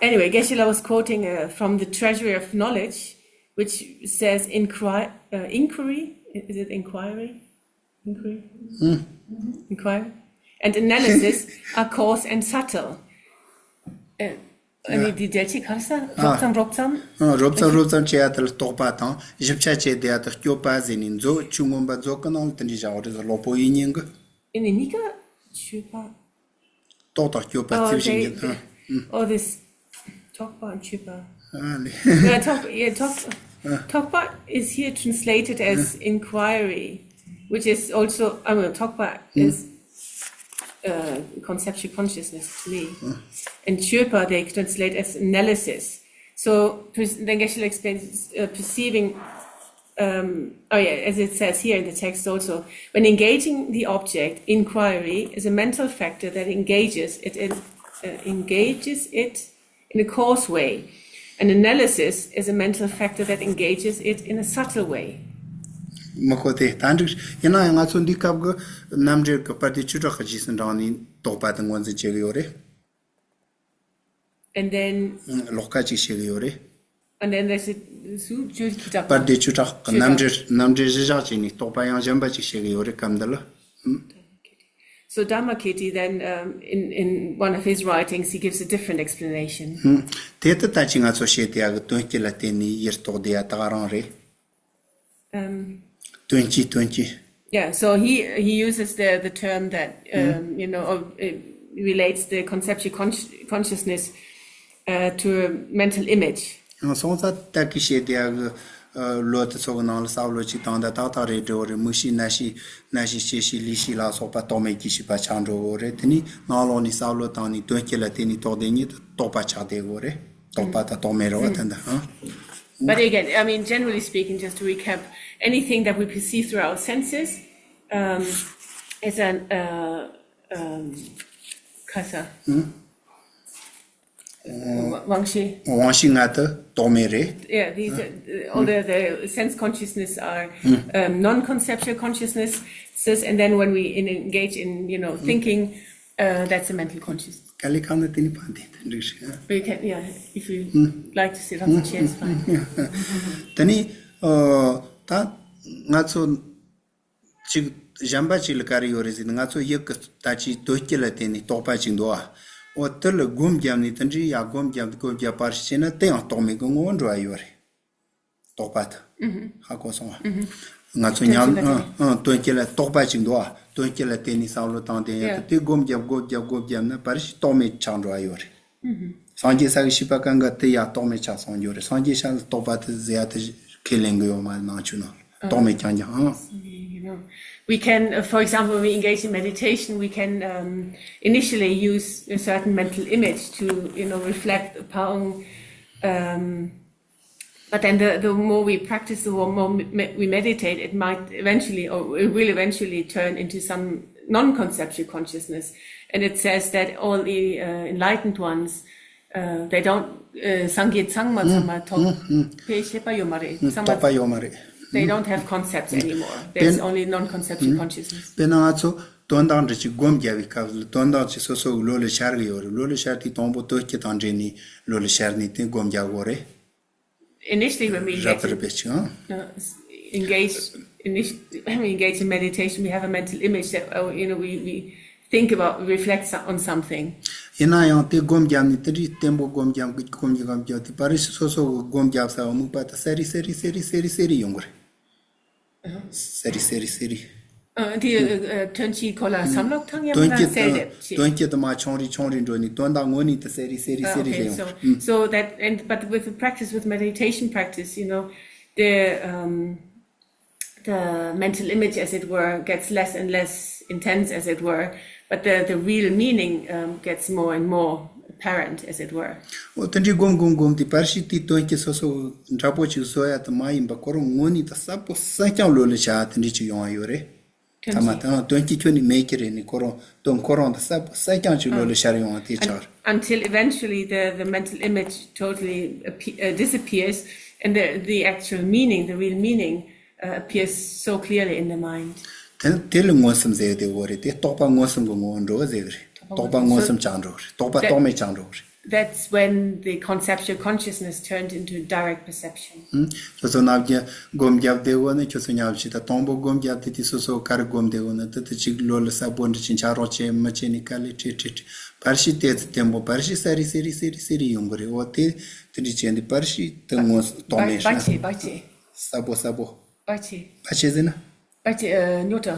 Anyway, Geshe-la was quoting, uh, from the Treasury of Knowledge, which says inquiry, uh, inquiry, is it inquiry? Inquiry? ཨུམ། Inquiry and analysis are coarse and subtle. Uh, ཨ་ནི་འདི་རྒྱལ་སྤྱི་ག་རེ་ཟེར། རོབ་ཙམ་རོབ་ཙམ། ཨ། རོབ་ཙམ་རོབ་ཙམ་བྱེད་ཡ་དེ་ལ་རྟོག་པ་དང་ཞིབ་ཆ་བྱེད་དེ་ཡ་དེ་ལ་སྤྱོད་པ་ཟེར་ནས་མཛོད། ཆུ་མངོན་པ་མཛོད་ཀྱི་ནང་ལ་དེ་འདྲས་བཞག་པ་རེད་ཟེར། ལོག་པོ་ཡིན་ཉན་གི། ཨ་ནི་གཉིས་ཀ་སྤྱོད་པ། རྟོག་དང་སྤྱོད་པ། Oh, རྩིབས་བཞི་they, ཉིད། ཨ། They, oh, this རྟོག་པ་སྤྱོད་པ། ཨ་ལེ། Yeah, རྟོག yeah, རྟོག་ཨ། རྟོག་པ is here translated as inquiry, which is also, I mean, རྟོག་པ is uh, conceptual consciousness to me. And Schueper, they translate as analysis. So pers- then Geshe-la explains uh, perceiving. Um, oh yeah, as it says here in the text also, when engaging the object, inquiry is a mental factor that engages it in, uh, engages it in a coarse way. An analysis is a mental factor that engages it in a subtle way. མི་ཁོ་དེ་ད་འགྲིག་ཡིན་ན་ཡང་ང་ཚོ་འདི་སྐབས་ཀྱི་རྣམ་འགྲེལ་གྱི་པར་དེ་བཅུ་ཕྲག་གི་རྗེས་སུ་འབྲངས་ནས་དོགས་པ་དེ་ངོས་འཛིན་བྱེད་ཀྱི་ཡོད་རེད། And then, ལོགས་ཀ་ཅིག་བྱེད་ཀྱི་ཡོད་རེད། And then there's a su- ju- kita- པར་དེ་བཅུ་ཕྲག་གི་རྣམ་འགྲེལ་རྣམ་འགྲེལ་གཞི་བཞག་བྱས་ནས་དོགས་པ་ཡང་གཞན་པ་ཅིག་བྱེད་ཀྱི་ཡོད་རེད་སྐབས་འདི་ལ། So Dharmakirti then, um, in, in one of his writings, he gives a different explanation. དེ་ལྟ་ད་ཅི་ང་ཚོ་བཤད་དེ་ཡག་གི་དོན་སྐྱེད་ལ་བརྟེན་ནས་ཡིར་རྟོག་བསྡད་ཡ་ད་ག་རང་རེད། Um, དོན་སྐྱེད་དོན་སྐྱེད། yeah, so he he uses the the term that um, you know of, uh, relates the conceptual consci- consciousness uh, to a mental image. སོང་ཙང་ད་གི་བཤད་དེ་ཡག་གི་ལོ་དེ་ཚོ་གི་ནང་ལ་བསམ་བློ་ཅིག་བཏང་ད་ཏག་ཏག་རེད་འགྲོ་རེད། མིག་ཤེས་རྣ་ཤེས་རྣ་ཤེས་ལྕེ་ཤེས་ལུས་ཤེས་ལ་སོགས་པ་རྟོག་མེད་ཀྱི་ཤེས་པ་ཆགས་འགྲོ་གི་རེད། དེ་ནི་ནང་ལོགས་ནས་བསམ་བློ་བཏང་ནས་དོན་སྐྱེད་ལ་བརྟེན་ནས་རྟོགས་བསྡད་ཉིད་དུ་རྟོག་པ་ཆགས་བསྡད་གི་རེད། རྟོག་པ་དང་རྟོག་མེད་རེད་བ་དེ་འདྲ། ཨ། But again, I mean, generally speaking, just to recap, anything that we perceive through our senses um, is an uh, um, kasa. Wangshi. དབང་ཤེས་ལྔ་དེ་རྟོག་མེད་རེད། Yeah, these are, uh, all the, the sense consciousness are um, non-conceptual consciousnesses, and then when we in, engage in, you know, thinking, uh, that's a mental consciousness. ག་ལེ་གང་ན་དེ་ནི་བ་འདི་འདྲ་འགྲིག་ཤག But you can, yeah, if you like to sit on the chair, it's fine. དེ་ནི་ཨ་ད་ང་ཚོ་ཅིག་གཞན་པ་ཅིག་ལ་ག་རེ་ཡོད་རེད་ཟེར་ན། ང་ཚོ་ཡིད་ཀྱི་ད་ཅིག་དོན་སྐྱེད་ལ་བརྟེན་ནས་རྟོག་པ་ཅིག་འདུག་ཨ། འོ་དེ་ལ་སྒོམ་བརྒྱབ་ནས་དེ་འདྲའི་ཡ་སྒོམ་བརྒྱབ་སྒོམ་བརྒྱབ་པར་བྱས་ན་དེ་ཡང་རྟོག་མེད་ཀྱི་ངོ་བོ་འགྲོ་བ་ཡོད་རེད། རྟོག་པ་དང་། ཧ་གོ་སོང་ང་ཚོ་ཉམས་ཨང་ཨང་དོན་སྐྱེད་ལ་རྟོག་པ་ཅིག་འདུག་ཨ། དོན་སྐྱེད་ལ་བརྟེན་ནས་བསམ་བློ་བཏང་དེ་ཡང་དེ་སྒོམ་རྒྱབ་སྒོམ་རྒྱབ་སྒོམ་རྒྱབ་ན་པར་ཞིག་རྟོག་མེད་ཆགས་འགྲོ་བ་ཡོད་རེད། སངས་རྒྱས་ས་གི་ཤི་པ་གང་ག་དེ་ཡང་རྟོག་མེད་ཆགས་སོང་རྒྱུ་རེད། སངས་རྒྱས་ས་ལ་རྟོག་པ་དེ་ཟེར་ཡ་དེ་ཁས་ལེན་གི་ཡོད་མ་རེད། ནང་ཆོས་ནང་རྟོག་མེད་རྐྱང་རྐྱང་ཨང་། You know, we can, uh, for example, when we engage in meditation, we can um, initially use a certain mental image to, you know, reflect upon. Um, but then the, the more we practice, the more, more me- we meditate, it might eventually, or it will eventually turn into some non-conceptual consciousness. And it says that all the uh, enlightened ones, uh, they don't, uh, སངས་རྒྱས་ཚང་མ་ཚང་མ་ཐོག་པའི་ཤེས་པ་ཡོད་མ་རེད། ཚང་མ་རྟོག་པ་ཡོད་མ་རེད། They don't have concepts anymore. There's only non-conceptual consciousness. དཔེར་ན་ང་ཚོ་དོན་དག་འདྲ་ཅིག་སྒོམ་རྒྱབ་པའི་སྐབས་ལ་དོན་དག་ཅིག་སོ་སོ་གི་བློ་ལ་ཤར་གི་ཡོད་རེད། བློ་ལ་ཤར་དུས་དང་པོ་དོན་སྐྱེད་དང་འབྲེལ་ནས་བློ་ལ་ཤར་ནས་དེ་སྒོམ་རྒྱག་དགོས་རེད། Initially, when we རབ་engage, རིབ་པའི་ཆུང་། uh, engage, init- when we engage in meditation, we have a mental image that, oh, you know, we, we think about, reflect so- on something. ཡིན་ན་ཡང་དེ་སྒོམ་རྒྱབ་ནས་དེ་འདྲའི་བརྟན་པོ་སྒོམ་རྒྱབ་གི་སྒོམ་རྒྱབ་སྒོམ་རྒྱབ་དེ་པར་རིས་སོ་སོ་གི་སྒོམ་རྒྱབ་ས་དམིགས་པ་དེ་གསལ་རི་གསལ་རི་གསལ་རི་གསལ་རི་གསལ་རི་ཡོང་གི་རེད། གསལ་རི་གསལ་རི་གསལ་རི། Uh, the uh, uh, turn chi kola samlok thang yam དོན་na སྐྱེད་se དང་de chi. དོན་སྐྱེད་དུ་མ་ཆུང་རི་ཆུང་རི་འགྲོ་ནས་དོན་དག་དངོས་གནས་དེ་གསལ་རི་གསལ་རི་Uh, གསལ་རི་okay, རེད་so ཡོང་། so that and but with the practice with meditation practice, you know, the um, the mental image, as it were, gets less and less intense, as it were, but the the real meaning um, gets more and more apparent, as it were. འོ་དེ་འདྲའི་སྒོམ་སྒོམ་སྒོམ་དེ་པར་ཤི་དེའི་དོན་སྐྱེད་སོ་སོ་འདྲ་པོ་ཅིག་བཟོ་ཡ་དེ་མ་ཡིན་པ་ཁོ་རང་དངོས་གནས་དེ་གསལ་པོ་གསལ་རྐྱང་བློ་ལ་ཤར་དེ་འདྲའི་ཅིག་ཡོང་བ་ཡོད་རེད། ཐ་མ་དང་དོན་སྐྱེད་ཁྱོན་ནས་མེད་ཀྱི་རེད་ནི་ཁོ་རང་དོན་ཁོ་རང་དེ་གསལ་པོ་གསལ་རྐྱང་ཅིག་བློ་ལ་ཤར་ཡོང་བ་དེ་ཆགས་རེད། Until eventually the, the mental image totally appe- uh, disappears and the, the actual meaning, the real meaning, uh, appears so clearly in the mind. དེ་དེ་ལ་མངོན་སུམ་ཟེར་དེ་འོ་རེད། དེ་རྟོག་པ་མངོན་སུམ་གྱི་ངོ་བོ་འགྲོ་བ་ཟེར་གི་རེད། རྟོག་པ་མངོན་སུམ་ཆགས་འགྲོ་གི་རེད། རྟོག་པ་རྟོག་མེད་ཆགས་འགྲོ་གི་རེད། That's when the conceptual consciousness turned into direct perception. ཁྱོད་ཚོ་ནམ་རྒྱུན་སྒོམ་རྒྱབ་བསྡད་ཡོད་ན་ཁྱོད་ཚོ་ཉམས་ཞིག་ད་དང་པོ་སྒོམ་རྒྱབ་དེ་དུས་སོ་སོ་ག་རེ་སྒོམ་བསྡད་ཡོད་ན་དེ་དུས་གཅིག་བློ་ལ་གསལ་པོ་འདྲ་ཅིག་འཆར་རོགས་བྱེད་མི་བྱེད་ནི་ག་ལེ་ཁྲིད་ཁྲིད་ཁྲིད་པར་ཤི་དེ་ཚོ་བརྟན་པོ་པར་ཤི་གསལ་རི་གསལ་རི་གསལ་རི་གསལ་རི་ཡོང་གི་རེད། འོ་དེ་དེ་འདྲ་བྱས་འདི་པར་ཤི་དེ་ངོ་རྟོག་མེད་ཤ་Bachi, bachi, གསལ་པོ་གསལ་པོ་bachi, པར་ཤི་ཟེར་ན། bachi, uh, nyota.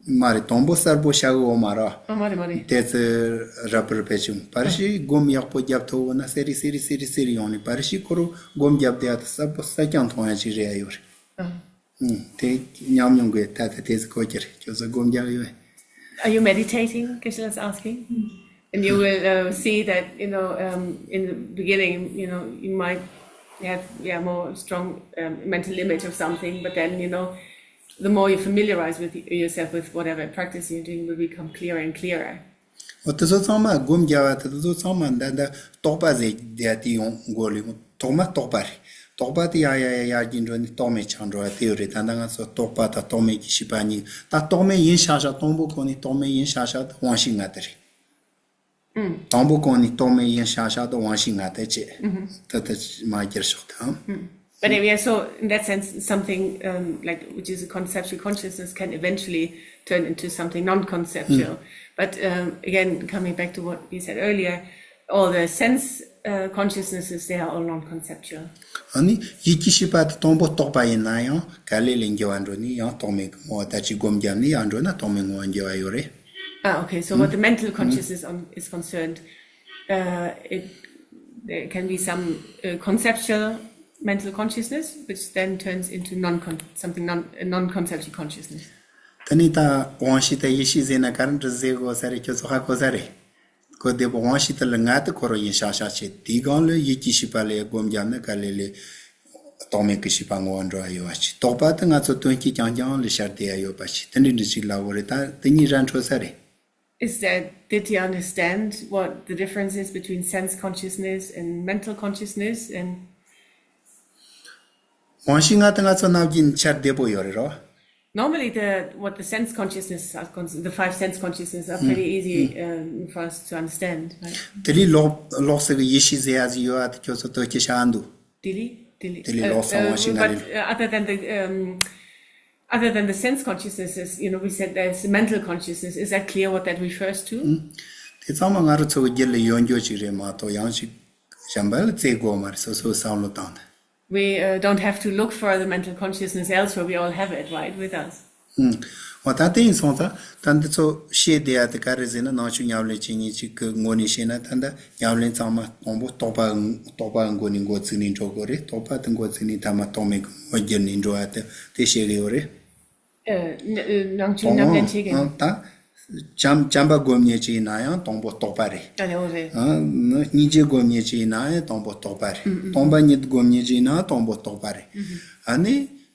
མ་རེད། དང་པོ་གསལ་པོ་ཤར་གི་ཡོད་མ་རེད། Oh, mari, mari. དེ་ཚེ་རབ་རིབ་པའི་ཆུང་པར་ཤི་སྒོམ་ཡག་པོ་རྒྱབ་ཐུབ་ན་གསལ་རི་གསལ་རི་གསལ་རི་གསལ་རི་ཡོང་ནི་པར་ཤི་ཁོ་རང་སྒོམ་རྒྱབ་བསྡད་ཡ་དེ་གསལ་པོ་གསལ་རྐྱང་མཐོང་ཡ་ཅིག་རེད་ཡ་ཡོད་རེད། Uh, ཨུམ། དེ་ཉམས་མྱོང་གི་ཐད་དུ་དེ་ཚོ་གོ་གི་རེད། ཁྱོད་ཚོ་སྒོམ་རྒྱག་ཡོད། Are you meditating? Geshe-la's asking. And you will uh, see that, you know, um, in the beginning, you know, you might have, yeah, more strong um, mental image of something, but then, you know, the more you familiarize with yourself with whatever practice you're doing, will become clearer and clearer. འོ་དེ་ཚོ་ཚང་མ་སྒོམ་རྒྱག་པ་དེ་ཚོ་ཚང་མ་འདི་འདི་རྟོག་པ་ཟེར་དེ་དེ་ཡོང་དགོས་ལེ། ཐོག་མ་རྟོག་པ་རེད། རྟོག་པ་དེ་ཡར་ཡར་ཡར་ཡར་གྱིས་འགྲོ་ནས་རྟོག་མེད་ཆགས་འགྲོ་བ་དེ་ཡོད་རེད། ད་ལྟ་ང་ཚོ་རྟོག་པ་དང་རྟོག་མེད་ཀྱི་ཤེས་པ་གཉིས། ད་རྟོག་མེད་ཡིན་ཤག་ཤག་དང་པོ་གོང་ནས་རྟོག་མེད་ཡིན་ཤག་ཤག་དང་དབང་ཤེས་ལྔ་དེ་རེད། དང་པོ་གོང་ནས་རྟོག་མེད་ཡིན་ཤག་ཤག་དང་དབང་ཤེས་ལྔ་དེ་བྱས། ད་ལྟ་མ་བསྒྱུར་ཤོག་དང་། But yeah, so in that sense, something um, like which is a conceptual consciousness can eventually turn into something non-conceptual. But um, again, coming back to what we said earlier, all the sense uh, consciousnesses, they are all non-conceptual. ཨ་ནི་ཡིད་ཀྱི་ཤེས་པ་དེ་དང་པོ་རྟོག་པ་ཡིན་ན་ཡང་ག་ལེ་ལེ་འགྱུར་བ་འགྲོ་ནས་ཡང་རྟོག་མེད་ཀྱི་ངོ་བོ་ད་ཅི་སྒོམ་བརྒྱབ་ནས་ཡང་འགྲོ་ན་རྟོག་མེད་ངོ་བོ་འགྱུར་བ་ཡོད་རེད། Ah, okay. So what the mental consciousness on, is concerned, uh, it there can be some uh, conceptual mental consciousness, which then turns into non something non non-conceptual consciousness. ད་ནི་ད་དབང་ཤེས་དང་ཡིད་ཤེས་ཟེར་ན་ག་རེ་འདྲ་ཟེར་དགོས་ས་རེད། ཁྱོད་ཚོ་ཧ་གོ་ས་རེད། གོ་བདེ་པོ་དབང་ཤེས་དེ་ལ་ང་དེ་ཁོ་རང་ཡིན་ཤག་ཤག་བྱེད། དེའི་སྒང་ལ་ཡིད་ཀྱི་ཤེས་པ་ལ་སྒོམ་བརྒྱབ་ན་ག་ལེ་ལེ་རྟོག་མེད་ཀྱི་ཤེས་པ་ངོ་བོ་འགྲོ་བ་ཡོད་པ་ཞིག་རྟོག་པ་དེ་ང་ཚོ་དོན་སྤྱི་རྐྱང་རྐྱང་ལ་ཤར་བསྡད་ཡ་ཡོད་པ་ཞིག་དེ་འདྲ་འདྲ་ཞིག་ལབ་དགོས་རེད། ད་དེ་གཉིས་ར་འཕྲོད་ས་རེད། Is that did he understand what the difference is between sense consciousness and mental consciousness and དབང་ཤེས་ལྔ་དེ་ང་ཚོ་རྣམས་ཀྱི་འཆར་བདེ་པོ་ཡོད་རེད་རོ། Normally, the what the sense consciousness are cons- the five sense consciousness are pretty easy um, for us to understand. Right? དེ་ལས་ལོག་ལོགས་སུ་གི་ཡིད་ཤེས་ཟེར་ཡ་ཟིག་ཡོད་ཨ། དེ་ཁྱོད་ཚོ་ལྟོས་ཀྱི་ཤ་འདུག་དེ་ལས་དེ་ལས་དེ་ལས་ལོགས་སུ་དབང་ཤེས་ལྔ་རེད། But uh, other than the um, other than the sense consciousnesses, you know, we said there's mental consciousness. Is that clear what that refers to? དེ་ཚང་མ་ང་རང་ཚོ་གི་རྒྱུད་ལ་ཡོད་འགྱོ་ཅིག་རེད་མ་གཏོགས་ཡང་ཅིག་གཞན་པ་ལ་བཙལ་དགོས་མ་རེད། སོ་སོའི་བསམ་བློ་བཏང་དེ། We uh, don't have to look for the mental consciousness elsewhere. We all have it, right, with us. ཨུམ། འོ་ད་དེ་ཡིན་སོང་ཙང་ད་འདི་ཚོ་ཤེས་བསྡད་ཡ་དེ་ག་རེ་ཟེར་ན་ནང་ཆོས་ཉམས་ལེན་བྱེད་མཁན་ཅིག་གི་ངོས་ནས་བཤད་ན་ད་ལྟ་ཉམས་ལེན་ཚང་མ་དང་པོ་རྟོག་པ་རྟོག་པ་མགོ་ནས་འགོ་བཙུགས་ནས་འགྲོ་དགོས་རེད། རྟོག་པ་དེ་འགོ་བཙུགས་ནས་ཐ་མ་རྟོག་མེད་ཀྱི་ངོ་བོ་བསྒྱུར་ནས་འགྲོ་བ་དེ་དེ་བཤད་གི་ཡོད་རེད། ནང་ཆོས་ཉམས་ལེན་བྱེད་མཁན། ད་བྱམས་བྱམས་པ་སྒོམ་མཁན་ཅིག་ཡིན་ན་ཡང་དང་པོ་རྟོག་པ་རེད། ཨ་ལེ་འོ་རེད། སྙིང་རྗེ་སྒོམ་མཁན་ཅིག་ཡིན་ན་ཡང་དང་པོ་རྟོག་པ་རེད། སྟོང་པ་ཉིད་སྒོམ་མཁན་ཅིག་ཡིན་ན་ཡང་དང་པོ་རྟོག་པ་རེད། ཨ་ནི་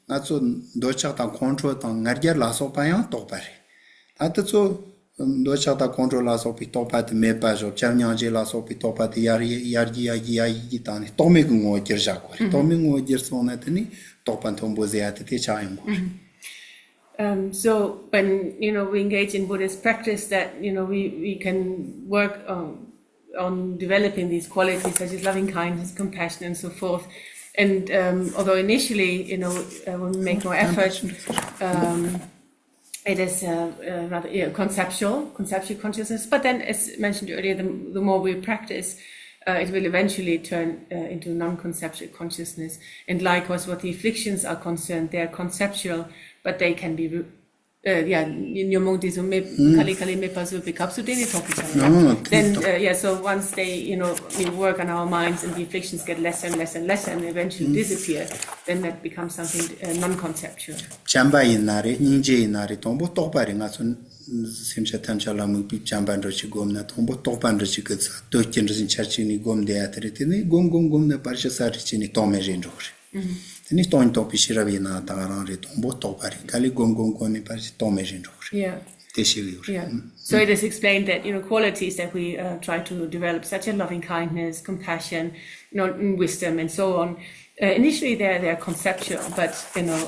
ང་ཚོ་འདོད་ཆགས་དང་ཁོང་ཁྲོ་དང་ང་རྒྱལ་ལ་སོགས་པ་ཡང་རྟོག་པ་རེད། ད་དེ་ཚོ་འདོད་ཆགས་དང་ཁོང་ཁྲོ་ལ་སོགས་པའི་རྟོག་པ་དེ་མེད་པ་བཞག་བྱམས་སྙིང་རྗེ་ལ་སོགས་པའི་རྟོག་པ་དེ་ཡར་ཡར་ཡར་རྒྱས་ཡར་རྒྱས་ཡར་རྒྱས་བཏང་ནས་རྟོག་མེད་ཀྱི་ངོ་བོ་བསྒྱུར་བཞག་དགོས་རེད། རྟོག་མེད་ངོ་བོ་བསྒྱུར་སོང་ན་དེ་ནི་རྟོག་པ་མཐོན་པོ་ཟེར་ཡ་དེ་དེ་ཆགས་ཡོང་དགོས་རེད། Um, so when you know we engage in Buddhist practice, that you know we we can work on, on developing these qualities such as loving kindness, compassion, and so forth. And um, although initially, you know, uh, when we make more effort, um, it is uh, uh, rather yeah, conceptual, conceptual consciousness. But then, as mentioned earlier, the, the more we practice, uh, it will eventually turn uh, into non-conceptual consciousness. And likewise, what the afflictions are concerned, they are conceptual, but they can be, uh, yeah, ཉོན་མོངས་དེ་ཚོ་མེད་ག་ལེ་ག་ལེ་མེད་པ་བཟོ་བའི་སྐབས་སུ་དེ་ནི་ཐོབ་པའི་ཆ་ལ། Then, uh, yeah, so once they, you know, we work on our minds and the afflictions get less and less and less and eventually disappear, then that becomes something uh, non-conceptual. བྱམས་པ་ཡིན་ན་རེད། སྙིང་རྗེ་ཡིན་ན་རེད། དང་པོ་རྟོག་པ་རེད། ང་ཚོ་སེམས་ཅན་ཐམས་ཅད་ལ་དམིགས་པའི་བྱམས་པ་འདྲ་ཞིག་བསྒོམས་ན་དང་པོ་རྟོག་པ་འདྲ་ཞིག་གི་ཚ་དོད་ཀྱི་འདྲ་ཞིག་འཆར་ཅིག་ནས་བསྒོམས་བསྡད་ཡ་དེ་རེད། དེ་ནས་བསྒོམ་བསྒོམ་བསྒོམས་ནས་བར་ཞིག་ས་རེ་ཅིག་ནས་རྟོག་མེད་རེད་འགྲོ་གི་རེད། དེ་ནས་སྟོང་ཉིད་རྟོགས་པའི་ཤེས་རབ་ཡིན་ན་ད་ག་རང་རེད། དང་པོ་རྟོག་པ་རེད། ག་ལེ་བསྒོམ་བསྒོམ་བསྒོམས་ནས་བར་ཞིག་རྟོག་མེད་རེད་འགྲོ་གི་རེད། Yeah. དེ་ཤེས་ཀྱི་ཡོད་རེད། Yeah. So it is explained that you know qualities that we uh, try to develop, such as loving kindness, compassion, you know, wisdom, and so on. Uh, initially, they're they're conceptual, but you know,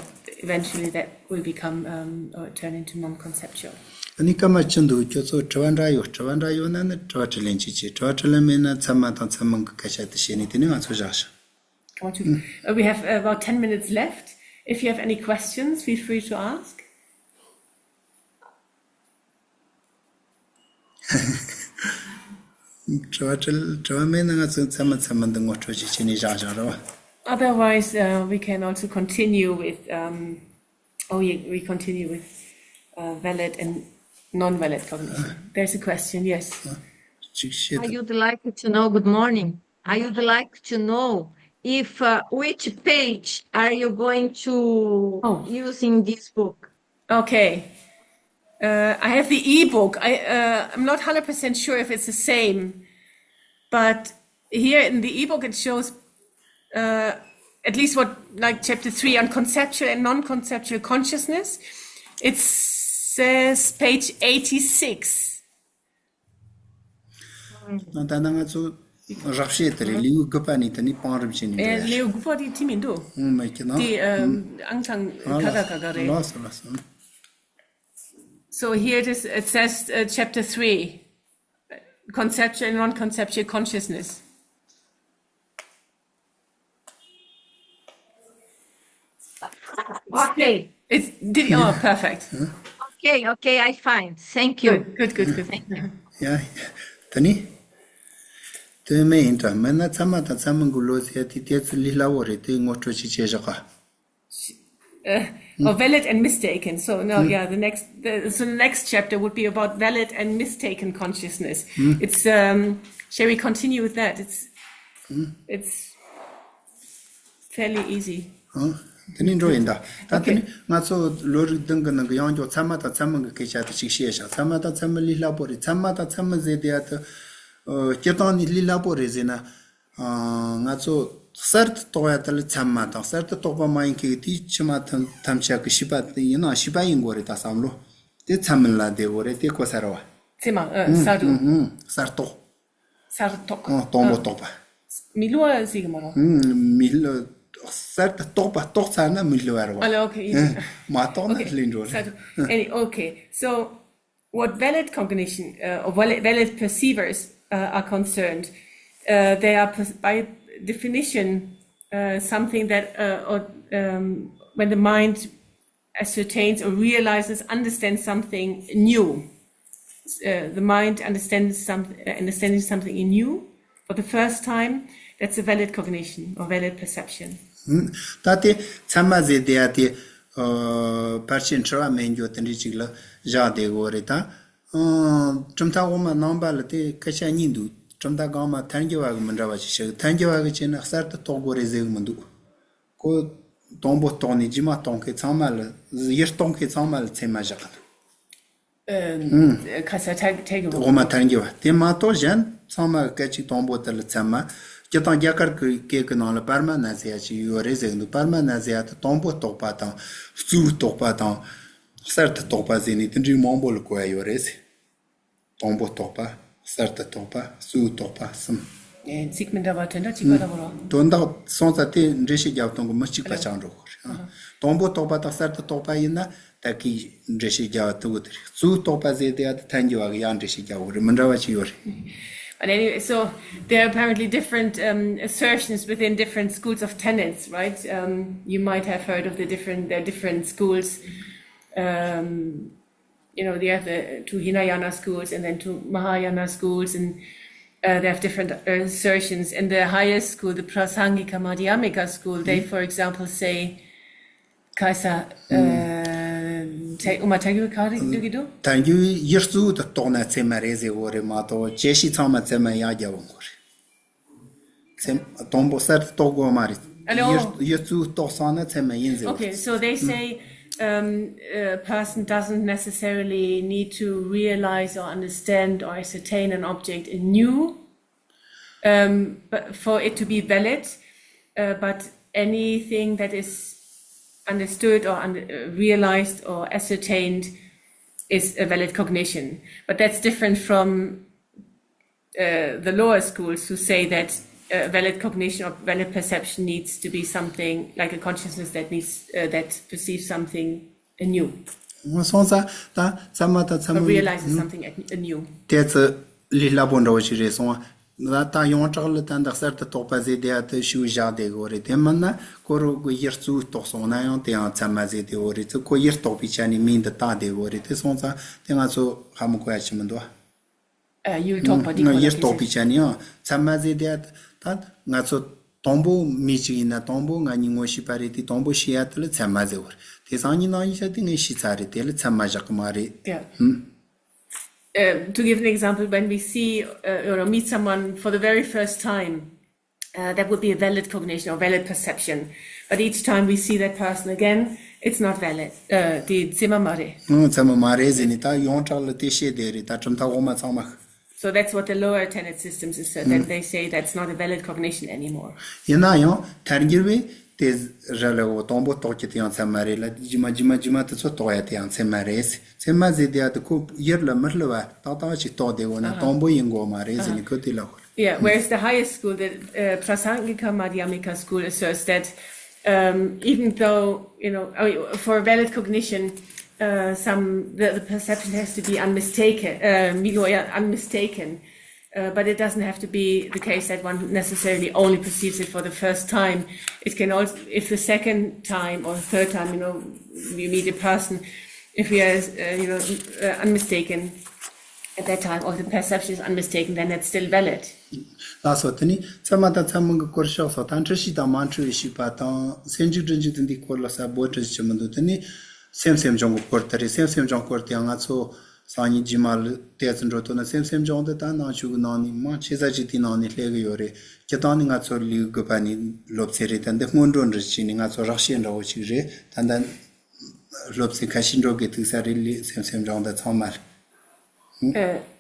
eventually that will become um, or turn into non-conceptual. ཨ་ནི་སྐར་མ་ཅི་འདུག་ཁྱོད་ཚོ་དྲི་བ་འདྲ་ཡོད། དྲི་བ་འདྲ་ཡོད་ན་ནི་དྲི་བ་དྲིས་ལན་ཅིག་བྱེད། དྲི་བ་དྲིས་ལན་མེད་ན་ཚད་མ་དང་ཚད་མིན་གྱི་སྐད་ཆ་དེ་བཤད་ནས་དེ་ནས་ང་ཚོ་བཞག་ཤག Come on, uh, we have about ten minutes left. If you have any questions, feel free to ask. དྲི་བ་དྲི་དྲི་བ་མེད་ན་ང་ཚོ་ཚད་མ་ཚད་མིན་འདི་ངོ་སྤྲོད་ཅིག་བྱས་ནས་བཞག་བཞག་རོགས། Otherwise, uh, we can also continue with, um, oh, yeah, we continue with uh, valid and non-valid cognition. There's a question, yes. ཅིག་བཤད། I would like to know, good morning. I would like to know if uh, which page are you going to oh. use in this book? Okay. Uh, I have the ebook. I, uh, I'm not hundred percent sure if it's the same, but here in the ebook it shows, uh, at least what, like, chapter three on conceptual and non-conceptual consciousness. It says page eighty-six. ད་ལྟ་ང་ཚོ་རག་བཤད་དེ་རེད། ལེའུ་དགུ་པ་ནས་དེ་ནས་བང་རིམ་བྱས་ནས་འགྲོ་ཡ་རེད། ལེའུ་དགུ་པ་དེ་བྲིས་མི་འདུག་ཨང་མ་ཁྱེད་ན་དེ་ཨང་ཚང་ཨ་ཁ་ཁ་ཁ་ཁ་རེད། ལགས་སོ་ལགས་སོ། So here it is, it says, uh, chapter three, conceptual and non-conceptual consciousness. Okay. It's did oh perfect. Okay, okay, I find. Thank you. Good, good, good, good. Thank you. ཡ། ད་ནི། དོན་མེད་ཡིན་དྲ་མེད་ན་ཚད་མ་དང་ཚད་མིན་གྱི་བློ་ཟེར་ཡ་དེ་དེ་ཚོ་ལས་སླ་བོ་རེད། དེ་ངོ་སྤྲོད་ཅིག་བྱས་བཞག་ག Uh, oh, valid and mistaken. So no, yeah, the next, the, so the next chapter would be about valid and mistaken consciousness. It's um, shall we continue with that? It's it's fairly easy. ཨང་། དེ་ནི་འགྲོ་ཡིན་ད། ད་དེ་ནི་ང་ཚོ་བློ་རིག་བདུན་གྱི་ནང་གི་ཡང་ཀྱང་ཚད་མ་དང་ཚད་མིན་གྱི་སྐད་ཆ་དེ་ཅིག་བཤད་བཞག་ཚད་མ་དང་ཚད་མིན་ལས་སླ་པོ་རེད། ཚད་མ་དང་ཚད་མིན་ཟེར་དེ་ཡ་དེ་སྤྱིར་བཏང་ནི་ལས་སླ་པོ་རེད་ཟེར་ན། ང་ཚོ་གསར་དུ་རྟོགས་ཡ་དེ་ལ་ཚད་མ་དང་། གསར་དུ་རྟོགས་པ་མ་ཡིན་མཁན་གྱི་དེའི་ཕྱི་མ་ཐམས་ཅད་ཀྱི་ཤེས་པ་དེ་ཡིན་ནའང་ཤེས་པ་ཡིན་དགོས་རེད། ད་བསམ་བློ་དེ་ཚད་མིན་ལ་བསྡད་དགོས་རེད། དེ་གོ་ས་རེད་བ། ཚད་མ་ཨ་གསར་དུ་ཨང་། གསར་རྟོགས། གསར་རྟོགས། ཨང་། དང་པོ་རྟོགས་པ། མི་སླུ་བ་ཟེར་གི་མ་རེད། ཨང་། མི་སླུ། གསར་དུ་རྟོགས་པ་རྟོགས་ཚར་ན་མི་སླུ་བ་རེད་བ། ཨ་ལ་okay, easy. མ་རྟོགས་ན་སླུ་འགྲོ་རེད། གསར་དུ་any okay, so what valid cognition uh, or valid, valid perceivers uh, are concerned, uh, they are pers- by definition uh, something that uh, or, um, when the mind ascertains or realizes, understands something new. Uh, the mind understands some, uh, understanding something new for the first time, that's a valid cognition or valid perception. ད་དེ་ཚད་མ་ཟེར་དེ་ཡ་དེ་ཕལ་ཆེར་འཁྲུལ་བ་མེད་འགྱོ་དེ་འདྲའི་ཅིག་ལ་བཞག་བསྡད་དགོས་རེད་ད། གྲུབ་མཐའ་དབུ་མ་ནང་པ་ལ་དེ་སྐད་ཆ་གཉིས་འདུག་གྲུབ་མཐའ་སྒང་མ་ཐལ་འགྱུར་བ་གི་མི་འདྲ་བ་ཅིག་བཤད། ཐལ་འགྱུར་བ་གི་བྱས་ན་གསར་དུ་རྟོགས་དགོས་རེད་ཟེར་གི་མི་འདུག་ཁོ་དང་པོ་རྟོགས་ནས་རྗེས་མ་རྟོགས་མཁན་ཚང་མ་ལ། ཡིད་རྟོགས་མཁན་ཚང་མ་ལ་ཚད་མ་བཞག་གི་འདུག་ཁ་ས་ཐལ་ཐལ་གི་འོག་མ་ཐལ་འགྱུར་བ་དེ་མ་གཏོགས་གཞན་ཚང་མ་སྐད་ཅིག་དང་པོ་དེ་ལ་ཚད་མ། སྤྱིར་བཏང་རྒྱ་གར་གྱི་སྐད་ཀྱི་ནང་ལ་པར་མ་ན་ཟེར་ཡ་ཅིག་ཡོད་རེད་ཟེར་གི་འདུག་པར་མ་ན་ཟེར་ཡ་དེ་དང་པོ་རྟོགས་པ་དང་། གཙོ་བོ་རྟོགས་པ་དང་། གསར་དུ་རྟོགས་པ་ཟེར་ནས་དེ་འདྲའི་མང་པོ་ལ་གོ་ཡ་ཡོད་རེད་ཟེར། དང་པོ་རྟོགས་པ། གསར་དུ་རྟོགས་པ། གཙོ་བོ་རྟོགས་པ་གསུམ། ཚིག་མི་འདྲ་བ་དོན་དག་གཅིག་པ་འདྲ་བོ་རོ། དོན་དག་སོང་ཙང་དེ་འགྲེལ་བཤད་རྒྱབ་སྟངས་གི་མི་གཅིག་པ་ཆགས་འགྲོ་གི་རེད། དང་པོ་རྟོགས་པ་དང་གསར་དུ་རྟོགས་པ་ཡིན་ན་ད་གི་འགྲེལ་བཤད་རྒྱབ་ཐུབ་གི་རེད། གཙོ་བོ་རྟོགས་པ་ཟེར་དེ་ཡ་དེ་ཐལ་འགྱུར་བ་གི་ཡང་འགྲེལ་བཤད་རྒྱབ་གི་རེད། མི་འདྲ་བ་ཅིག་ཡོད་རེད། But anyway, so there are apparently different um, assertions within different schools of tenets, right? Um, you might have heard of the different, there are different schools. Um, you know, they have the two Hinayana schools and then two Mahayana schools, and uh, they have different uh, assertions. In the highest school, the Prasangika Madhyamika school, they, for example, say, Kaisa, uh, te, uma te, kari, do, do? ཐལ་འགྱུར་ཡིད་གཙོ་བོ་དེ་རྟོགས་ན་ཚད་མ་རེད་ཟེར་གོ་རེད་མ་གཏོགས་བཅད་ཤེས་ཚང་མ་ཚད་མ་ཡང་རྒྱབ་འོང་གོ་རེད། ཚད་དང་པོ་གསར་དུ་རྟོགས་དགོས་མ་རེད། ཨ་ལོ། ཡིད་ཡིད་གཙོ་བོ་རྟོགས་སོང་ན་ཚད་མ་ཡིན་ཟེར་གོ་རེད། Okay, so they say um, a person doesn't necessarily need to realize or understand or ascertain an object anew um, but for it to be valid, uh, but anything that is understood or un- uh, realized or ascertained is a valid cognition. But that's different from uh, the lower schools who say that uh, valid cognition or valid perception needs to be something like a consciousness that needs uh, that perceives something anew. སོང་ཙང་ད་ཚད་མ་དང་ཚད་མ་realizes something anew. དེ་ཚོ་ལས་སླ་པོ་འདྲ་བོ་ཞིག་རེད་སོང་། ད་ད་ཡོངས་གྲགས་ལ་ད་འདི་གསར་དུ་རྟོགས་པ་ཟེར་དེ་ཡ་དེ་ཞུ་བཞག་བསྡད་དགོས་རེད། དེ་མིན་ན་ཁོ་རང་གི་ཡིད་གཙོ་བོ་རྟོགས་སོང་ན་ཡང་དེ་ཡང་ཚད་མ་ཟེར་བསྡད་དགོས་རེད། ཚེ་ཁོ་ཡིད་རྟོགས་པའི་ཆ་ནས་མིང་འདི་བཏགས་བསྡད་དགོས་རེད། དེ་སོང་ཙང་དེ་ང་ཚོ་ཧ་མི་གོ་ཡ་ཅི་མི་འདུག་ཨ། ཡུལ་ཐོག་པ་དེ་ང་ཡིར་རྟོགས་པའི་ཆ་ནས་ཡང་ཚད་མ་ཟེར་དེ་ད་ང་ཚོ་དང་པོ་མི་གཅིག་ཡིན་ན་དང་པོ་ང་གཉིས་ངོ་ཤེས་པ་རེད། དེ་དང་པོ་ཤེས་ཡ་དེ་ལ་ཚད་མ་ཟེར་བ་རེད། དེ་སང་ཉིན་ནང་ཡིན་ཤ་དེ་ངས་ཤེས་ཚར་རེད། དེ་ལ་ཚད་མ་བཞག་གི་མ་རེད། Yeah. Uh, to give an example, when we see uh, you know meet someone for the very first time, uh, that would be a valid cognition or valid perception. But each time we see that person again, It's not valid. ཨ། དེ་ཚད་མ་མ་རེད། ཨང་། ཚད་མ་མ་རེད་ཟེར་ནས་ད་ཡོངས་གྲགས་ལ་དེ་བཤད་བསྡད་རེད། ད་གྲུབ་མཐའ་འོག་མ་ཚང་མ། So that's what the lower tenet systems is, so that they say that's not a valid cognition anymore. ཡིན་ན་ཡང་ཐལ་འགྱུར་བས་དེ་ར་ལ་འོ་དང་པོ་རྟོགས་རྒྱུ་དེ་ཡང་ཚད་མ་རེད་ལ། རྗེས་མ་རྗེས་མ་རྗེས་མ་དེ་ཚོ་རྟོགས་ཡ་དེ་ཡང་ཚད་མ་རེད། ཚད་མ་ཟེར་དེ་ཡ་དེ་ཁོ་ཡུལ་ལ་མི་སླུ་བ་ཏག་ཏག་ཅིག་རྟོགས་བསྡད་འོ་ན་དང་པོ་ཡིན་དགོས་མ་རེད་ཟེར་ནས་ཁོ་དེ་ལ་ཧོལ། Yeah, whereas the highest school, the uh, Prasangika Madhyamika school, asserts that um, even though, you know, I mean, for valid cognition, uh, some the, the perception has to be unmistaken, uh, mi-, yeah, unmistaken, uh, but it doesn't have to be the case that one necessarily only perceives it for the first time. It can also, if the second time or the third time, you know, you meet a person, if we are, uh, you know, uh, unmistaken at that time, or the perception is unmistaken, then it's still valid. ལགས་སོ། དེ་ནི་ཚད་མ་དང་ཚད་མིན་གྱི་སྐོར་ཤོག་སོགས་དང་། འཁྲུལ་ཤེས་དང་མ་འཁྲུལ་བའི་ཤེས་པ་དང་། སེམས་འཇུག་སྒྲིབ་འཇུག་དེ་འདིའི་སྐོར་ལ་གསལ་པོ་འགྲེལ་བྱེད་མི་འདུག་དེ་ནི་སེམས་སེམས་བྱུང་གི་སྐོར་དེ་རེད། སེམས་སེམས་བྱུང་སྐོར་དེ་ཡང་ང་ཚོ་སང་ཉིན་རྗེས་མ་ལ་ཏོག་ཙམ་འགྲོ་ཐུབ་ན། སེམས་སེམས་བྱུང་དེ་ད་ནང་ཆོས་ཀྱི་ནང་ནས་མང་ཆེ་ས་ཅིག་དེའི་ནང་ནས་སླེབས་ཀྱི་ཡོད་རེད། སྤྱིར་བཏང་ནི་ང་ཚོ་ལུས་དགོས་པ་ནི་སློབ་ཚན་རེད། ད་འདི་སྔོན་འགྲོ་འདྲ་བྱས་ནས་ང་ཚོ་རགས་བཤད་འདྲ་བོ་ཅིག་རེད། ད་ལྟ་སློབ་ཚན་ཁ་ཤས་འགྲོ་དགོས་ཐུག་ས་རེད། ལུས་སེམས་སེམས་བྱུང་དེ་ཚང་མ་ལ། ཨ།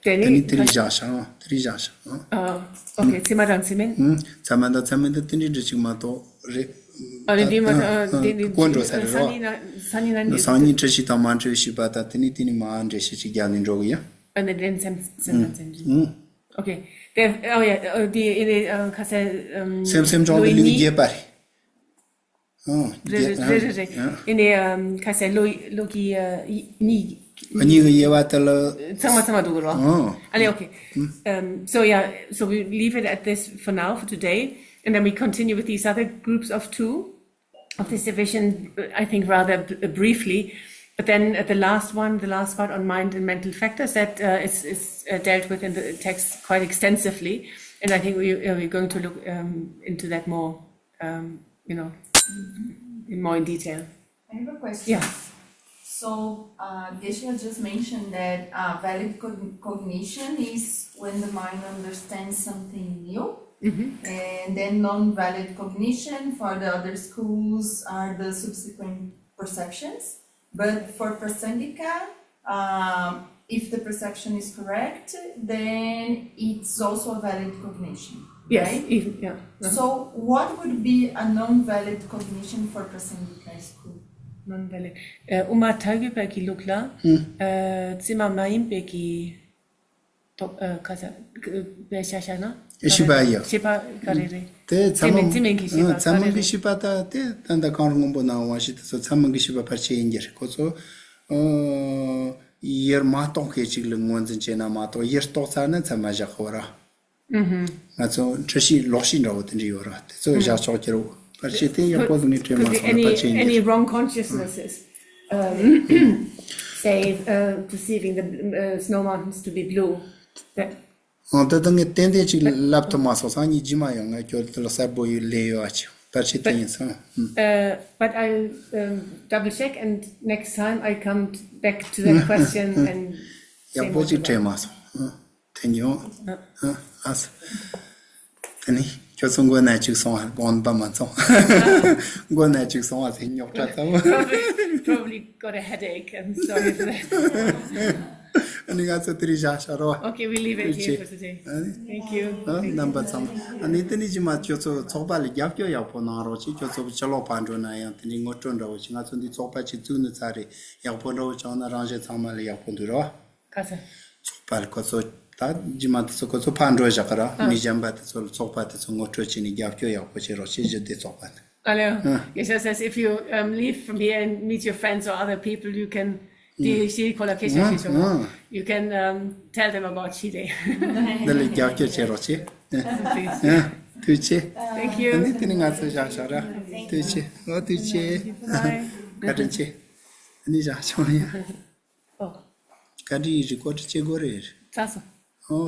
དེ་ནི་དེ་ནི་དེ་རིགས་བཞག་ཤག་དེ་རིགས་བཞག་ཤག་ཨ། ཨོ་ཁེ། ཚད་མ་དང་ཚད་མིན། ཨ། ཚད་མ་དང་ཚད་མིན་དེ་དེ་འདྲའི་འདྲ་ཅིག་མ་གཏོགས་རེད། ཨ་ནི་དེ་མ། ཨ། དེ་ནི་གོ་འགྲོ་ས་རེད་རོ། སང་ཉིན་ན་སང་ཉིན་འཁྲུལ་ཤེས་དང་མ་འཁྲུལ་བའི་ཤེས་པ་དང་། དེ་ནི་དེ་ནི་མ་འགྲེལ་བཤད་ཅིག་རྒྱག་ནས་འགྲོ་གི་ཡིན། ཨ་ནི་དེ་ནི་སེམས་སེམས་དང་སེམས་ཀྱི། ཨ། ཨོ་ཁེ། དེ། ཨོ་ཡ། ཨོ་དེ་ཨ་ནི་ཁ་སང་། ཨམ། སེམས་སེམས་བྱུང་དེ་ལུས་རྒྱས་པ་རེད། ཨང་། རེད་རེད་རེད་རེད། ཨ། ཨ་ནི་ཨམ་ཁ་སང་ལོ་ལོ་གི་ཨ་གཉིས། གཉིས་ཀྱི་དབྱེ་བ་དེ་ལ་ཚང་མ་ཚང་མ་འདུག་རོ། ཨང་། ཨ་ནི་ཨོ་ཁེ། ཨམ། So yeah, so we leave it at this for now, for today, and then we continue with these other groups of two of this division, I think rather b- briefly. But then at the last one, the last part on mind and mental factors, that uh, is, is uh, dealt with in the text quite extensively. And I think we, uh, we're going to look um, into that more, um, you know, in more in detail. I have a question. Yeah. So, uh, Geshe just mentioned that uh, valid cogn- cognition is when the mind understands something new, and then non valid cognition for the other schools are the subsequent perceptions. But for Prasangika, um, if the perception is correct, then it's also a valid cognition, Yes, right? If, yeah. Uh-huh. So, what would be a non valid cognition for Prasangika school? Non valid. ཨ། དབུ་མ་ཐལ་འགྱུར་བའི་གི་ལུགས་ལ། ཨ། རྫུན་མ་མ་ཡིན་པའི་གི་ཐོབ། ཨ། ཁ་ས་བའི་ཤ་ཤ་ན། ཤེས་པ་ཡོད། ཤེས་པ་ག་རེ་རེད། དེ་ཚད་མ། རྫུན་མའི་གི་ཤེས་པ་ཨ། ཚད་མ་ག་རེ་གི་རེད། ཤེས་པ་ད་དེ་ད་ལྟ་གངས་རི་སྔོན་པོ་ནང་བ་ཞིག་དེ་ཚོ་ཚད་མ་གི་ཤེས་པ་ཕལ་ཆེར་ཡིན་གྱི་རེད། ཁོ་ཚོ། ཨ། ཡུལ་མ་རྟོགས་མཁན་ཅིག་ལ་ངོས་འཛིན་བྱས་ན་མ་གཏོགས། ཡུལ་རྟོགས་ཚར་ན་ཚད་མ་བཞག་གི་ཡོད་ར། ང་ཚོ་འཁྲུལ་ཤེས་ལོག་ཤེས་འདྲ་བོ་དེ་འདྲ་ཡོད་ར། དེ་ཚོ་བཞག་ཆོག་གི་རེད། ཕལ་ཆེར་དེ་ཡག་པོ་ངས་དྲན་མ་Could be སོང་ན། any ཕལ་ཆེར་any ཡིན། wrong consciousnesses, um, say, uh, perceiving the uh, snow mountains to be blue. That ཨང་། ད་ལྟ་ངས་ཏན་ཏན་ཅིག་ལབ་ཐུབ་མ་སོང་། སང་ཉིན་རྗེས་མ་ཡང་ངས་ཁྱོད་དེ་ལ་གསལ་པོ་ཡོད་ལས་ཡོད་ཨ་ཅི། ཕལ་ཆེར་དེ་But ཡིན་སོང་། ཨང་། uh, but I'll um, double check, and next time I come t- back to that question and say ཡག་པོ་more ཅིག about དྲན་མ་སོང་། ཨང་། དེ་ཉོ། ཨ། ཨ། ཨ་ས། དེ་ནི་ཁྱོད་ཚོ་མགོ་ན་ཅིག་སོང་ཨ། དགོངས་པ་མ་ཚོམས། མགོ་ན་ཅིག་སོང་ཨ་ཟེར་རྙོག་དྲ་ཚ་བོ། Probably, probably got a headache. I'm sorry for that. ཨ་ནི་ང་ཚོ་དེ་རིང་བཞག་བཞག་རོགས། Okay, we leave it here for today. ཨ་ནི། Thank you. ཨ། རྣམ་པ་ཚང་མ། ཨ་ནི་དེ་ནི་རྗེས་མ་ཁྱོད་ཚོ་ཚོགས་པ་ལ་རྒྱབ་སྐྱོར་ཡག་པོ་གནང་རོགས་བྱེད། ཁྱོད་ཚོ་ཕྱི་ལོགས་ཕར་འགྲོ་ན་ཡང་དེ་ནི་ངོ་སྤྲོད་འདྲ་བོ་བྱེད། ང་ཚོ་འདི་ཚོགས་པ་ཅིག་བཙུགས་ནི་ཚར་རེད། ཡག་པོ་འདྲ་བོ་བྱུང་ན་རང་གཞན་ཚང་མ་ལ་ཡག་པོ་འདུག་རོ། ག་ས། ཚོགས་པ་ལ་ཁོ་ཚོ་ད་རྗེས་མ་དེ་ཚོ་ཁོ་ཚོ་ཕར་འགྲོ་བཞག་གི་ར། ཨ། མི་གཞན་པ་དེ་ཚོ་ལ་ཚོགས་པ་དེ་ཚོ་ངོ་སྤྲོད་བྱས་ནས་རྒྱབ་སྐྱོར་ཡག་པོ་བྱེད་རོགས་བྱེད། གཞི་བདེ་ཚོགས་པ་ནི། ཨ་ལེ། ཨ། Geshe says if you um, leave from here and meet your friends or other people, you can དེ་ཤེས་ཁོ་ལ་སྐད་ཆ་ཤེས་ཤོག་ཨ། You can um, tell them about Chile. འདི་ལ་རྒྱབ་སྐྱོར་བྱེད་རོགས་བྱེད། ཨ། ཨ། ཐུགས་རྗེ་ཆེ། Thank you. ཨ་ནི་དེ་ནི་ང་ཚོ་བཞག་བཞག་ར། ཐུགས་རྗེ་ཆེ། ཨོ་ཐུགས་རྗེ་ཆེ། Bye. བཀའ་དྲིན་ཆེ། ཨ་ནི་བཞག་ཆོག་ཡ། ཨོ། བཀའ་དྲིན་རེད། བཀའ་དྲིན་ཆེ་གོ་རེད། ཚར་སོང་།